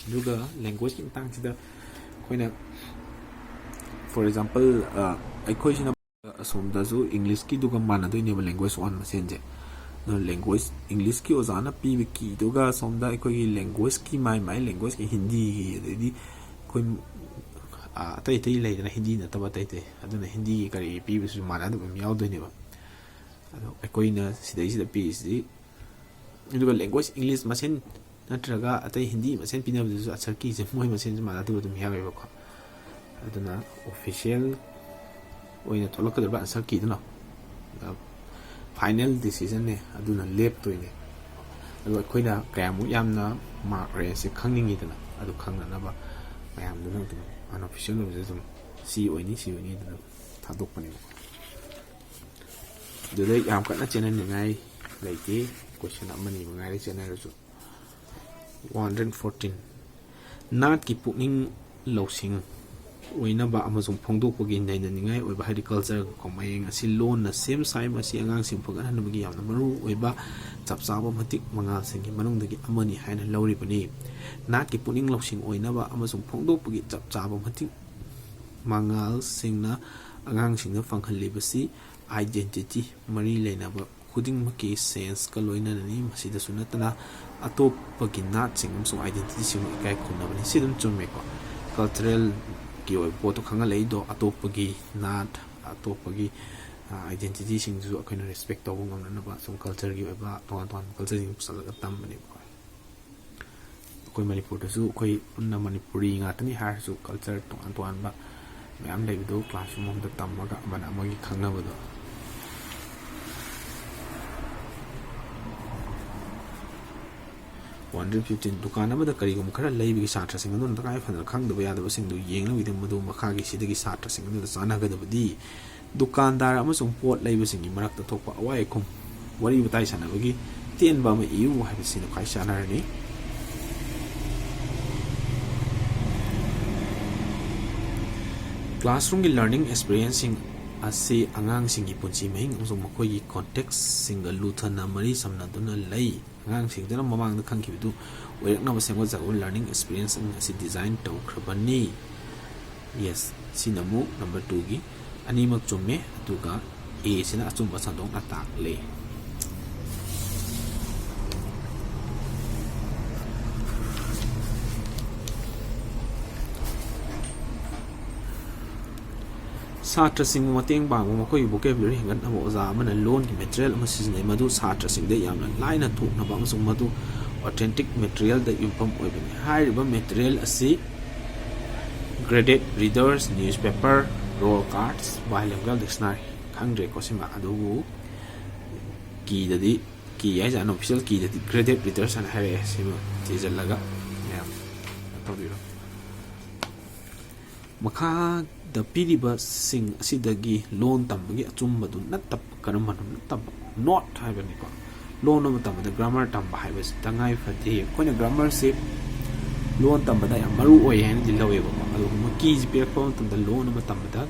ꯑꯗꯨꯒ language ꯀꯤ ꯃꯇꯥꯡꯁꯤꯗ ꯑꯩꯈꯣꯏꯅ, for example, ꯑ, ꯑꯩꯈꯣꯏꯁꯤꯅ ꯑꯁꯣꯝꯗꯁꯨ English ꯀꯤꯗꯨꯒ ꯃꯥꯟꯅꯗꯣꯏꯅꯦꯕ language one ꯃꯁꯦꯟꯁꯦ꯫ ꯑꯗꯨꯅ language, English ꯀꯤ ꯑꯣꯖꯥꯅ ꯄꯤꯕ key ꯗꯨꯒ ꯑꯁꯣꯝꯗ ꯑꯩꯈꯣꯏꯒꯤ language ꯀꯤ ꯃꯥꯏ ꯃꯥꯏ language ꯀꯤ ꯍꯤꯟꯗꯤꯒꯤ, ꯑꯗꯩꯗꯤ ꯑꯩꯈꯣꯏ, ꯑ, ꯑꯇꯩ ꯑꯇꯩ ꯂꯩꯗꯅ, ꯍꯤꯟꯗꯤ ꯅꯠꯇꯕ ꯑꯇꯩ ꯑꯇꯩ, ꯑꯗꯨꯅ ꯍꯤꯟꯗꯤꯒꯤ ꯀꯔꯤ ꯄꯤꯕꯁꯨ ꯃꯥꯟꯅꯗꯕ ꯑꯃ ꯌꯥꯎꯗꯣꯏꯅꯦꯕ꯫ ꯑꯗꯣ ꯑꯩꯈꯣꯏꯅ ꯁꯤꯗꯩꯁꯤꯗ ꯄꯤꯔꯤꯁꯤꯗꯤ, ꯑꯗꯨꯒ language English ꯃꯁꯦꯟ ꯅꯠꯇ꯭ꯔꯒ ꯑꯇꯩ ꯍꯤꯟꯗꯤ ꯃꯁꯦꯟ ꯄꯤꯅꯕꯗꯨꯁꯨ answer key ꯁꯦ ꯃꯣꯏ ꯃꯁꯦꯟꯁꯨ ꯃꯥꯟꯅꯗꯕ ꯑꯗꯨꯝ ꯌꯥꯎꯋꯦꯕꯀꯣ꯫ ꯑꯗꯨꯅ official ꯑꯣꯏꯅ ꯊꯣꯛꯂꯛꯀꯗꯧꯔꯤꯕ answer key ꯗꯨꯅ, ꯑ, final decision ꯅꯦ, ꯑꯗꯨꯅ ꯂꯦꯞꯇꯣꯏꯅꯦ꯫ ꯑꯗꯣ ꯑꯩꯈꯣꯏꯅ ꯀꯌꯥꯃꯨꯛ ꯌꯥꯝꯅ mark range ꯁꯦ ꯈꯪꯅꯤꯡꯉꯤꯗꯅ, ꯑꯗꯨ ꯈꯪꯅꯅꯕ ꯃꯌꯥꯝꯗꯨꯅ ꯑꯗꯨꯝ unofficial ꯑꯣꯏꯕꯁꯦ ꯑꯗꯨꯝ ꯁꯤ ꯑꯣꯏꯅꯤ, ꯁꯤ ꯑꯣꯏꯅꯤ ꯑꯗꯨꯝ ꯊꯥꯗꯣꯛꯄꯅꯦꯕꯀꯣ꯫ ꯑꯗꯨꯗ ꯌꯥꯝ ꯀꯟꯅ ꯆꯦꯟꯅꯅꯤꯡꯉꯥꯏ ꯂꯩꯇꯦ, question ꯑꯃꯅꯤ ꯃꯉꯥꯏꯔꯦ ꯆꯦꯟꯅꯔꯁꯨ꯫ One hundred fourteen, ꯅꯥꯠꯀꯤ ꯄꯨꯛꯅꯤꯡ ꯂꯧꯁꯤꯡ ꯑꯣꯏꯅꯕ ꯑꯃꯁꯨꯡ ꯐꯣꯡꯗꯣꯛꯄꯒꯤ ꯅꯩꯅꯅꯤꯡꯉꯥꯏ ꯑꯣꯏꯕ, ꯍꯥꯏꯗꯤ culture ꯀꯣ, ꯃꯌꯦꯡ ꯑꯁꯤ ꯂꯣꯟꯅ ꯁꯦꯝ ꯁꯥꯏ꯫ ꯃꯁꯤ ꯑꯉꯥꯡꯁꯤꯡ ꯐꯒꯠꯍꯟꯅꯕꯒꯤ ꯌꯥꯝꯅ ꯃꯔꯨ ꯑꯣꯏꯕ ꯆꯞ ꯆꯥꯕ ꯃꯇꯤꯛ ꯃꯉꯥꯜꯁꯤꯡꯒꯤ ꯃꯅꯨꯡꯗꯒꯤ ꯑꯃꯅꯤ ꯍꯥꯏꯅ ꯂꯧꯔꯤꯕꯅꯤ꯫ ꯅꯥꯠꯀꯤ ꯄꯨꯛꯅꯤꯡ ꯂꯧꯁꯤꯡ ꯑꯣꯏꯅꯕ ꯑꯃꯁꯨꯡ ꯐꯣꯡꯗꯣꯛꯄꯒꯤ ꯆꯞ ꯆꯥꯕ ꯃꯇꯤꯛ ꯃꯉꯥꯜꯁꯤꯡꯅ ꯑꯉꯥꯡꯁꯤꯡꯗ ꯐꯪꯍꯜꯂꯤꯕꯁꯤ identity ꯃꯔꯤ ꯂꯩꯅꯕ ꯈꯨꯗꯤꯡꯃꯛꯀꯤ sense ꯀ ꯂꯣꯏꯅꯅꯅꯤ꯫ ꯃꯁꯤꯗꯁꯨ ꯅꯠꯇꯅ ꯑꯇꯣꯞꯄꯒꯤ ꯅꯥꯠꯁꯤꯡ ꯑꯃꯁꯨꯡ identity ꯁꯤꯡꯕꯨ ꯏꯀꯥꯏ ꯈꯨꯝꯅꯕꯅꯤ꯫ ꯁꯤ ꯑꯗꯨꯝ ꯆꯨꯝꯃꯦꯀꯣ꯫ Cultural ꯒꯤ ꯑꯣꯏꯕ ꯄꯣꯠꯇꯣ ꯈꯪꯍꯜꯂꯛꯏꯗꯣ ꯑꯇꯣꯞꯄꯒꯤ ꯅꯥꯠ, ꯑꯇꯣꯞꯄꯒꯤ, ꯑ, identity ꯁꯤꯡꯗꯨꯁꯨ ꯑꯩꯈꯣꯏꯅ respect ꯇꯧꯕ ꯉꯝꯅꯅꯕ ꯁꯨꯝ culture ꯒꯤ ꯑꯣꯏꯕ ꯇꯣꯉꯥꯟ ꯇꯣꯉꯥꯟꯕ culture ꯁꯤꯡ ꯄꯨꯁꯜꯂꯒ ꯇꯝꯕꯅꯦꯕꯀꯣ꯫ ꯑꯩꯈꯣꯏ ꯃꯅꯤꯄꯨꯔꯗꯁꯨ ꯑꯩꯈꯣꯏ ꯄꯨꯟꯅ ꯃꯅꯤꯄꯨꯔꯤ ꯉꯥꯛꯇꯅꯤ ꯍꯥꯏꯔꯁꯨ culture ꯇꯣꯉꯥꯟ ꯇꯣꯉꯥꯟꯕ ꯃꯌꯥꯝ ꯂꯩꯕꯗꯨ classroom ꯑꯃꯗ ꯇꯝꯃꯒ ꯑꯃꯅ ꯑꯃꯒꯤ ꯈꯪꯅꯕꯗꯣ꯫ One hundred fifteen, ꯗꯨꯀꯥꯟ ꯑꯃꯗ ꯀꯔꯤꯒꯨꯝꯕ ꯈꯔ ꯂꯩꯕꯒꯤ ꯁꯥꯇ꯭ꯔꯁꯤꯡ ꯑꯗꯨꯅ ꯇꯉꯥꯏ ꯐꯗꯅ ꯈꯪꯗꯕ ꯌꯥꯗꯕꯁꯤꯡꯗꯨ ꯌꯦꯡꯅꯕꯒꯤꯗꯃꯛ ꯃꯗꯨ ꯃꯈꯥꯒꯤ ꯁꯤꯗꯒꯤ ꯁꯥꯇ꯭ꯔꯁꯤꯡ ꯑꯗꯨꯗ ꯆꯥꯟꯅꯒꯗꯕꯗꯤ ꯗꯨꯀꯥꯟꯗꯥꯔ ꯑꯃꯁꯨꯡ ꯄꯣꯠ ꯂꯩꯕꯁꯤꯡꯒꯤ ꯃꯔꯛꯇ ꯊꯣꯛꯄ ꯑꯋꯥꯏ ꯑꯈꯨꯝ ꯋꯥꯔꯤ ꯋꯥꯇꯥꯏ ꯁꯥꯟꯅꯕꯒꯤ ꯇꯦꯟꯕ ꯑꯃ ꯏꯌꯨ ꯍꯥꯏꯕꯁꯤꯅ ꯈ꯭ꯋꯥꯏ ꯆꯥꯟꯅꯔꯅꯤ꯫ Classroomꯒꯤ learning experienceꯁꯤꯡ ꯑꯁꯤ ꯑꯉꯥꯡꯁꯤꯡꯒꯤ ꯄꯨꯟꯁꯤ ꯃꯍꯤꯡ ꯑꯃꯁꯨꯡ ꯃꯈꯣꯏꯒꯤ contextꯁꯤꯡꯒ ꯂꯨꯊꯅ ꯃꯔꯤ ꯁꯝꯅꯗꯨꯅ ꯂꯩ꯫ ꯑꯉꯥꯡꯁꯤꯡꯗꯨꯅ ꯃꯃꯥꯡꯗ ꯈꯪꯈꯤꯕꯗꯨ ꯑꯣꯏꯔꯛꯅꯕ ꯁꯦꯝꯒꯠꯆꯕ learning experienceꯁꯤꯡ ꯑꯁꯤ design ꯇꯧꯈ꯭ꯔꯕꯅꯤ꯫ Yes, ꯁꯤꯅ ꯑꯃꯨꯛ number twoꯒꯤ ꯑꯅꯤꯃꯛ ꯆꯨꯝꯃꯦ, ꯑꯗꯨꯒ Aꯁꯤꯅ ꯑꯆꯨꯝꯕ ꯁꯟꯗꯣꯛꯅ ꯇꯥꯛꯂꯦ꯫ ꯁꯥꯇ꯭ꯔꯁꯤꯡꯕꯨ ꯃꯇꯦꯡ ꯄꯥꯡꯕ, ꯃꯈꯣꯏꯒꯤ vocabulary ꯍꯦꯟꯒꯠꯅꯕ ꯑꯣꯖꯥ ꯑꯃꯅ ꯂꯣꯟꯒꯤ material ꯑꯃ ꯁꯤꯖꯤꯟꯅꯩ, ꯃꯗꯨ ꯁꯥꯇ꯭ꯔꯁꯤꯡꯗ ꯌꯥꯝꯅ ꯂꯥꯏꯅ ꯊꯣꯛꯅꯕ ꯑꯃꯁꯨꯡ ꯃꯗꯨ authentic materialꯗ ꯌꯨꯝꯐꯝ ꯑꯣꯏꯕꯅꯤ꯫ ꯍꯥꯏꯔꯤꯕ material ꯑꯁꯤ graded readers, newspaper, roll cards, bilingual dictionary, ꯈꯪꯗ꯭ꯔꯦꯀꯣ ꯁꯤꯃ, ꯑꯗꯨꯕꯨ keyꯗꯗꯤ, key ꯍꯥꯏꯁꯦ unofficial keyꯗꯗꯤ graded readers ꯍꯥꯏꯅ ꯍꯥꯏꯔꯛꯑꯦ꯫ ꯁꯤꯃ ꯊꯤꯖꯤꯜꯂꯒ ꯃꯌꯥꯝ ꯇꯧꯕꯤꯔꯣ꯫ ꯃꯈꯥꯗ ꯄꯤꯔꯤꯕꯁꯤꯡ ꯑꯁꯤꯗꯒꯤ ꯂꯣꯟ ꯇꯝꯕꯒꯤ ꯑꯆꯨꯝꯕꯗꯨ ꯅꯠꯇꯕ ꯀꯔꯝꯕꯅꯣ? ꯅꯠꯇꯕ, not ꯍꯥꯏꯕꯅꯤꯀꯣ꯫ ꯂꯣꯟ ꯑꯃ ꯇꯝꯕꯗ grammar ꯇꯝꯕ ꯍꯥꯏꯕꯁꯤ ꯇꯉꯥꯏ ꯐꯗꯦ꯫ ꯑꯩꯈꯣꯏꯅ grammarꯁꯤ ꯂꯣꯟ ꯇꯝꯕꯗ ꯌꯥꯝ ꯃꯔꯨ ꯑꯣꯏ ꯍꯥꯏꯅꯗꯤ ꯂꯧꯋꯦꯕꯀꯣ꯫ ꯑꯗꯨꯒꯨꯝꯕ keyꯁꯤ ꯄꯤꯔꯛꯄ ꯃꯇꯝꯗ ꯂꯣꯟ ꯑꯃ ꯇꯝꯕꯗ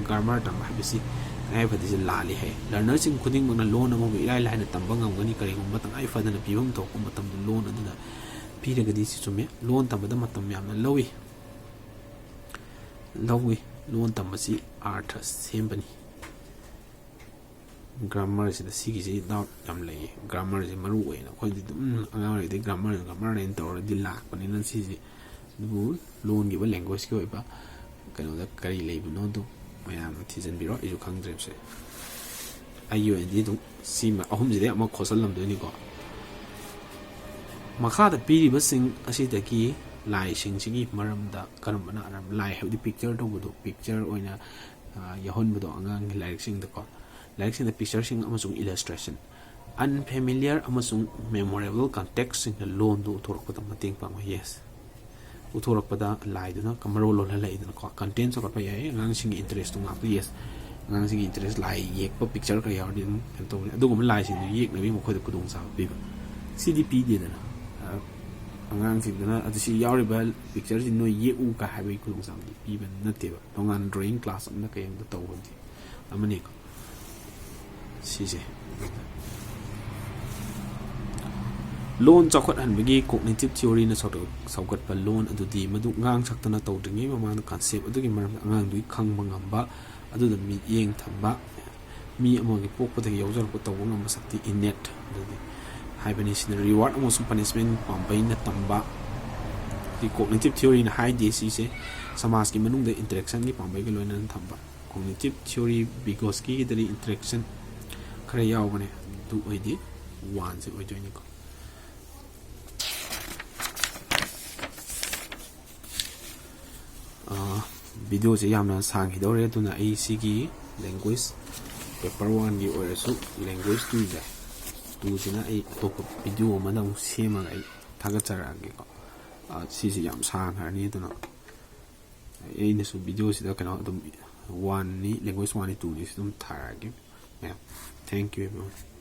grammar ꯇꯝꯕ ꯍꯥꯏꯕꯁꯤ ꯇꯉꯥꯏ ꯐꯗꯦꯁꯦ ꯂꯥꯜꯂꯤ ꯍꯥꯏ꯫ Learnerꯁꯤꯡ ꯈꯨꯗꯤꯡꯃꯛꯅ ꯂꯣꯟ ꯑꯃꯕꯨ ꯏꯔꯥꯏ ꯂꯥꯏꯅ ꯇꯝꯕ ꯉꯝꯒꯅꯤ꯫ ꯀꯔꯤꯒꯨꯝꯕ ꯇꯉꯥꯏ ꯐꯗꯅ ꯄꯤꯐꯝ ꯊꯣꯛꯄ ꯃꯇꯝꯗ ꯂꯣꯟ ꯑꯗꯨꯗ ꯄꯤꯔꯒꯗꯤ ꯁꯤ ꯆꯨꯝꯃꯦ꯫ ꯂꯣꯟ ꯇꯝꯕꯗ ꯃꯇꯝ ꯌꯥꯝꯅ ꯂꯧꯏ꯫ ꯂꯧꯏ꯫ ꯂꯣꯟ ꯇꯝꯕꯁꯤ ꯑꯥꯔꯊ ꯁꯦꯝꯕꯅꯤ꯫ Grammarꯁꯤꯗ ꯁꯤꯒꯤꯁꯤ doubt ꯌꯥꯝ ꯂꯩꯌꯦ꯫ Grammarꯁꯤ ꯃꯔꯨ ꯑꯣꯏꯅ ꯑꯩꯈꯣꯏꯗꯤ ꯑꯗꯨꯝ ꯑꯉꯥꯡ ꯑꯣꯏꯔꯤꯉꯩꯗꯒꯤ grammar, grammarꯅ ꯇꯧꯔꯗꯤ ꯂꯥꯛꯄꯅꯤꯅ ꯁꯤꯁꯦ꯫ ꯑꯗꯨꯕꯨ ꯂꯣꯟꯒꯤ ꯑꯣꯏꯕ, languageꯀꯤ ꯑꯣꯏꯕ ꯀꯩꯅꯣꯗ ꯀꯔꯤ ꯂꯩꯕꯅꯣꯗꯣ ꯃꯌꯥꯝꯅ ꯊꯤꯖꯤꯟꯕꯤꯔꯣ꯫ ꯑꯩꯁꯨ ꯈꯪꯗ꯭ꯔꯦꯕꯁꯦ꯫ ꯑꯩꯒꯤ ꯑꯣꯏꯅꯗꯤ ꯑꯗꯨꯝ ꯁꯤ ꯑꯍꯨꯝꯁꯤꯗꯩ ꯑꯃ ꯈꯣꯠꯆꯜꯂꯝꯗꯣꯏꯅꯤꯀꯣ꯫ ꯃꯈꯥꯗ ꯄꯤꯔꯤꯕꯁꯤꯡ ꯑꯁꯤꯗꯒꯤ ꯂꯥꯏꯁꯤꯡꯁꯤꯒꯤ ꯃꯔꯝꯗ ꯀꯔꯝꯕꯅ ꯑꯔꯝ-, ꯂꯥꯏ ꯍꯥꯏꯕꯗꯤ picture ꯇꯧꯕꯗꯣ, picture ꯑꯣꯏꯅ, ꯑ, ꯌꯥꯎꯍꯟꯕꯗꯣ ꯑꯉꯥꯡꯒꯤ ꯂꯥꯏꯔꯤꯛꯁꯤꯡꯗꯀꯣ, ꯂꯥꯏꯔꯤꯛꯁꯤꯡꯗ pictureꯁꯤꯡ ꯑꯃꯁꯨꯡ illustration, unfamiliar ꯑꯃꯁꯨꯡ memorable contextꯁꯤꯡꯅ ꯂꯣꯟꯗꯨ ꯎꯠꯊꯣꯔꯛꯄꯗ ꯃꯇꯦꯡ ꯄꯥꯡꯕ꯫ Yes, ꯎꯠꯊꯣꯔꯛꯄꯗ ꯂꯥꯏꯗꯨꯅ ꯃꯔꯣꯜ ꯂꯣꯜꯍꯜꯂꯛꯏꯗꯅꯀꯣ, content ꯆꯥꯎꯈꯠꯄ ꯌꯥꯏ, ꯑꯉꯥꯡꯁꯤꯡꯒꯤ interestꯇꯨ ꯉꯥꯛꯄ꯫ Yes, ꯑꯉꯥꯡꯁꯤꯡꯒꯤ interest, ꯂꯥꯏ ꯌꯦꯛꯄ picture ꯈꯔ ꯌꯥꯎꯔꯗꯤ ꯑꯗꯨꯝ ꯀꯩꯅꯣ ꯇꯧꯕꯅꯤ꯫ ꯑꯗꯨꯒꯨꯝꯕ ꯂꯥꯏꯁꯤꯡꯗꯨ ꯌꯦꯛꯅꯕꯒꯤ ꯃꯈꯣꯏꯗ ꯈꯨꯗꯣꯡꯆꯥꯕ ꯄꯤꯕ, ꯁꯤꯗꯤ ꯄꯤꯗꯦꯗꯅ꯫ ꯑ, ꯑꯉꯥꯡꯁꯤꯡꯗꯨꯅ ꯑꯗꯨ ꯁꯤ ꯌꯥꯎꯔꯤꯕ pictureꯁꯤ ꯅꯣꯏ ꯌꯦꯛꯎ ꯀꯥꯏ ꯍꯥꯏꯕꯒꯤ ꯈꯨꯗꯣꯡꯆꯥꯕꯗꯤ ꯄꯤꯕ ꯅꯠꯇꯦꯕ꯫ ꯇꯣꯉꯥꯟꯅ drawing class ꯑꯃꯗ ꯀꯩ ꯑꯃꯗ ꯇꯧꯕꯗꯤ ꯑꯃꯅꯤꯀꯣ꯫ ꯁꯤꯁꯦ ꯂꯣꯟ ꯆꯥꯎꯈꯠꯍꯟꯕꯒꯤ cognitive theoryꯅ ꯁꯧꯒꯠ-, ꯁꯧꯒꯠꯄ ꯂꯣꯟ ꯑꯗꯨꯗꯤ ꯃꯗꯨ ꯉꯥꯡ ꯁꯛꯇꯅ ꯇꯧꯗ꯭ꯔꯤꯉꯩ ꯃꯃꯥꯡꯗ concept ꯑꯗꯨꯒꯤ ꯃꯔꯝꯗ ꯑꯉꯥꯡꯗꯨꯒꯤ ꯈꯪꯕ ꯉꯝꯕ, ꯑꯗꯨꯗ ꯃꯤꯠꯌꯦꯡ ꯊꯝꯕ, ꯃꯤ ꯑꯃꯒꯤ ꯄꯣꯛꯄꯗꯒꯤ ꯌꯥꯎꯖꯔꯛꯄ ꯇꯧꯕ ꯉꯝꯕ ꯁꯛꯇꯤ, innate ꯑꯗꯨꯗꯤ ꯍꯥꯏꯕꯅꯤ꯫ ꯁꯤꯅ reward ꯑꯃꯁꯨꯡ punishment ꯄꯥꯝꯕꯩꯅ ꯇꯝꯕ, ꯁꯤ cognitive theoryꯅ ꯍꯥꯏꯗꯦ꯫ ꯁꯤꯁꯦ ꯁꯃꯥꯖꯀꯤ ꯃꯅꯨꯡꯗ interactionꯒꯤ ꯄꯥꯝꯕꯩꯒ ꯂꯣꯏꯅꯅ ꯊꯝꯕ꯫ Cognitive theory Vygotskyꯒꯤꯗꯗꯤ interaction ꯈꯔ ꯌꯥꯎꯕꯅꯦ, ꯑꯗꯨ ꯑꯣꯏꯗꯤ oneꯁꯦ ꯑꯣꯏꯗꯣꯏꯅꯤꯀꯣ꯫ ꯑꯥ, videoꯁꯦ ꯌꯥꯝꯅ ꯁꯥꯡꯈꯤꯗꯧꯔꯦ, ꯑꯗꯨꯅ ꯑꯩ ꯁꯤꯒꯤ language paper oneꯒꯤ ꯑꯣꯏꯔꯁꯨ language twoꯁꯦ, twoꯁꯤꯅ ꯑꯩ ꯑꯇꯣꯞꯄ video ꯑꯃꯗ ꯑꯃꯨꯛ ꯁꯦꯝꯃꯒ ꯑꯩ ꯊꯥꯒꯠꯆꯔꯛꯑꯒꯦꯀꯣ꯫ ꯑꯥ, ꯁꯤꯁꯦ ꯌꯥꯝ ꯁꯥꯡꯈ꯭ꯔꯅꯤ, ꯑꯗꯨꯅ ꯑꯩꯅꯁꯨ videoꯁꯤꯗ ꯀꯩꯅꯣ ꯑꯗꯨꯝ oneꯅꯤ, language oneꯅꯤ, twoꯅꯤ ꯁꯤ ꯑꯗꯨꯝ ꯊꯥꯔꯛꯑꯒꯦ ꯃꯌꯥꯝ꯫ Thank you everyone꯫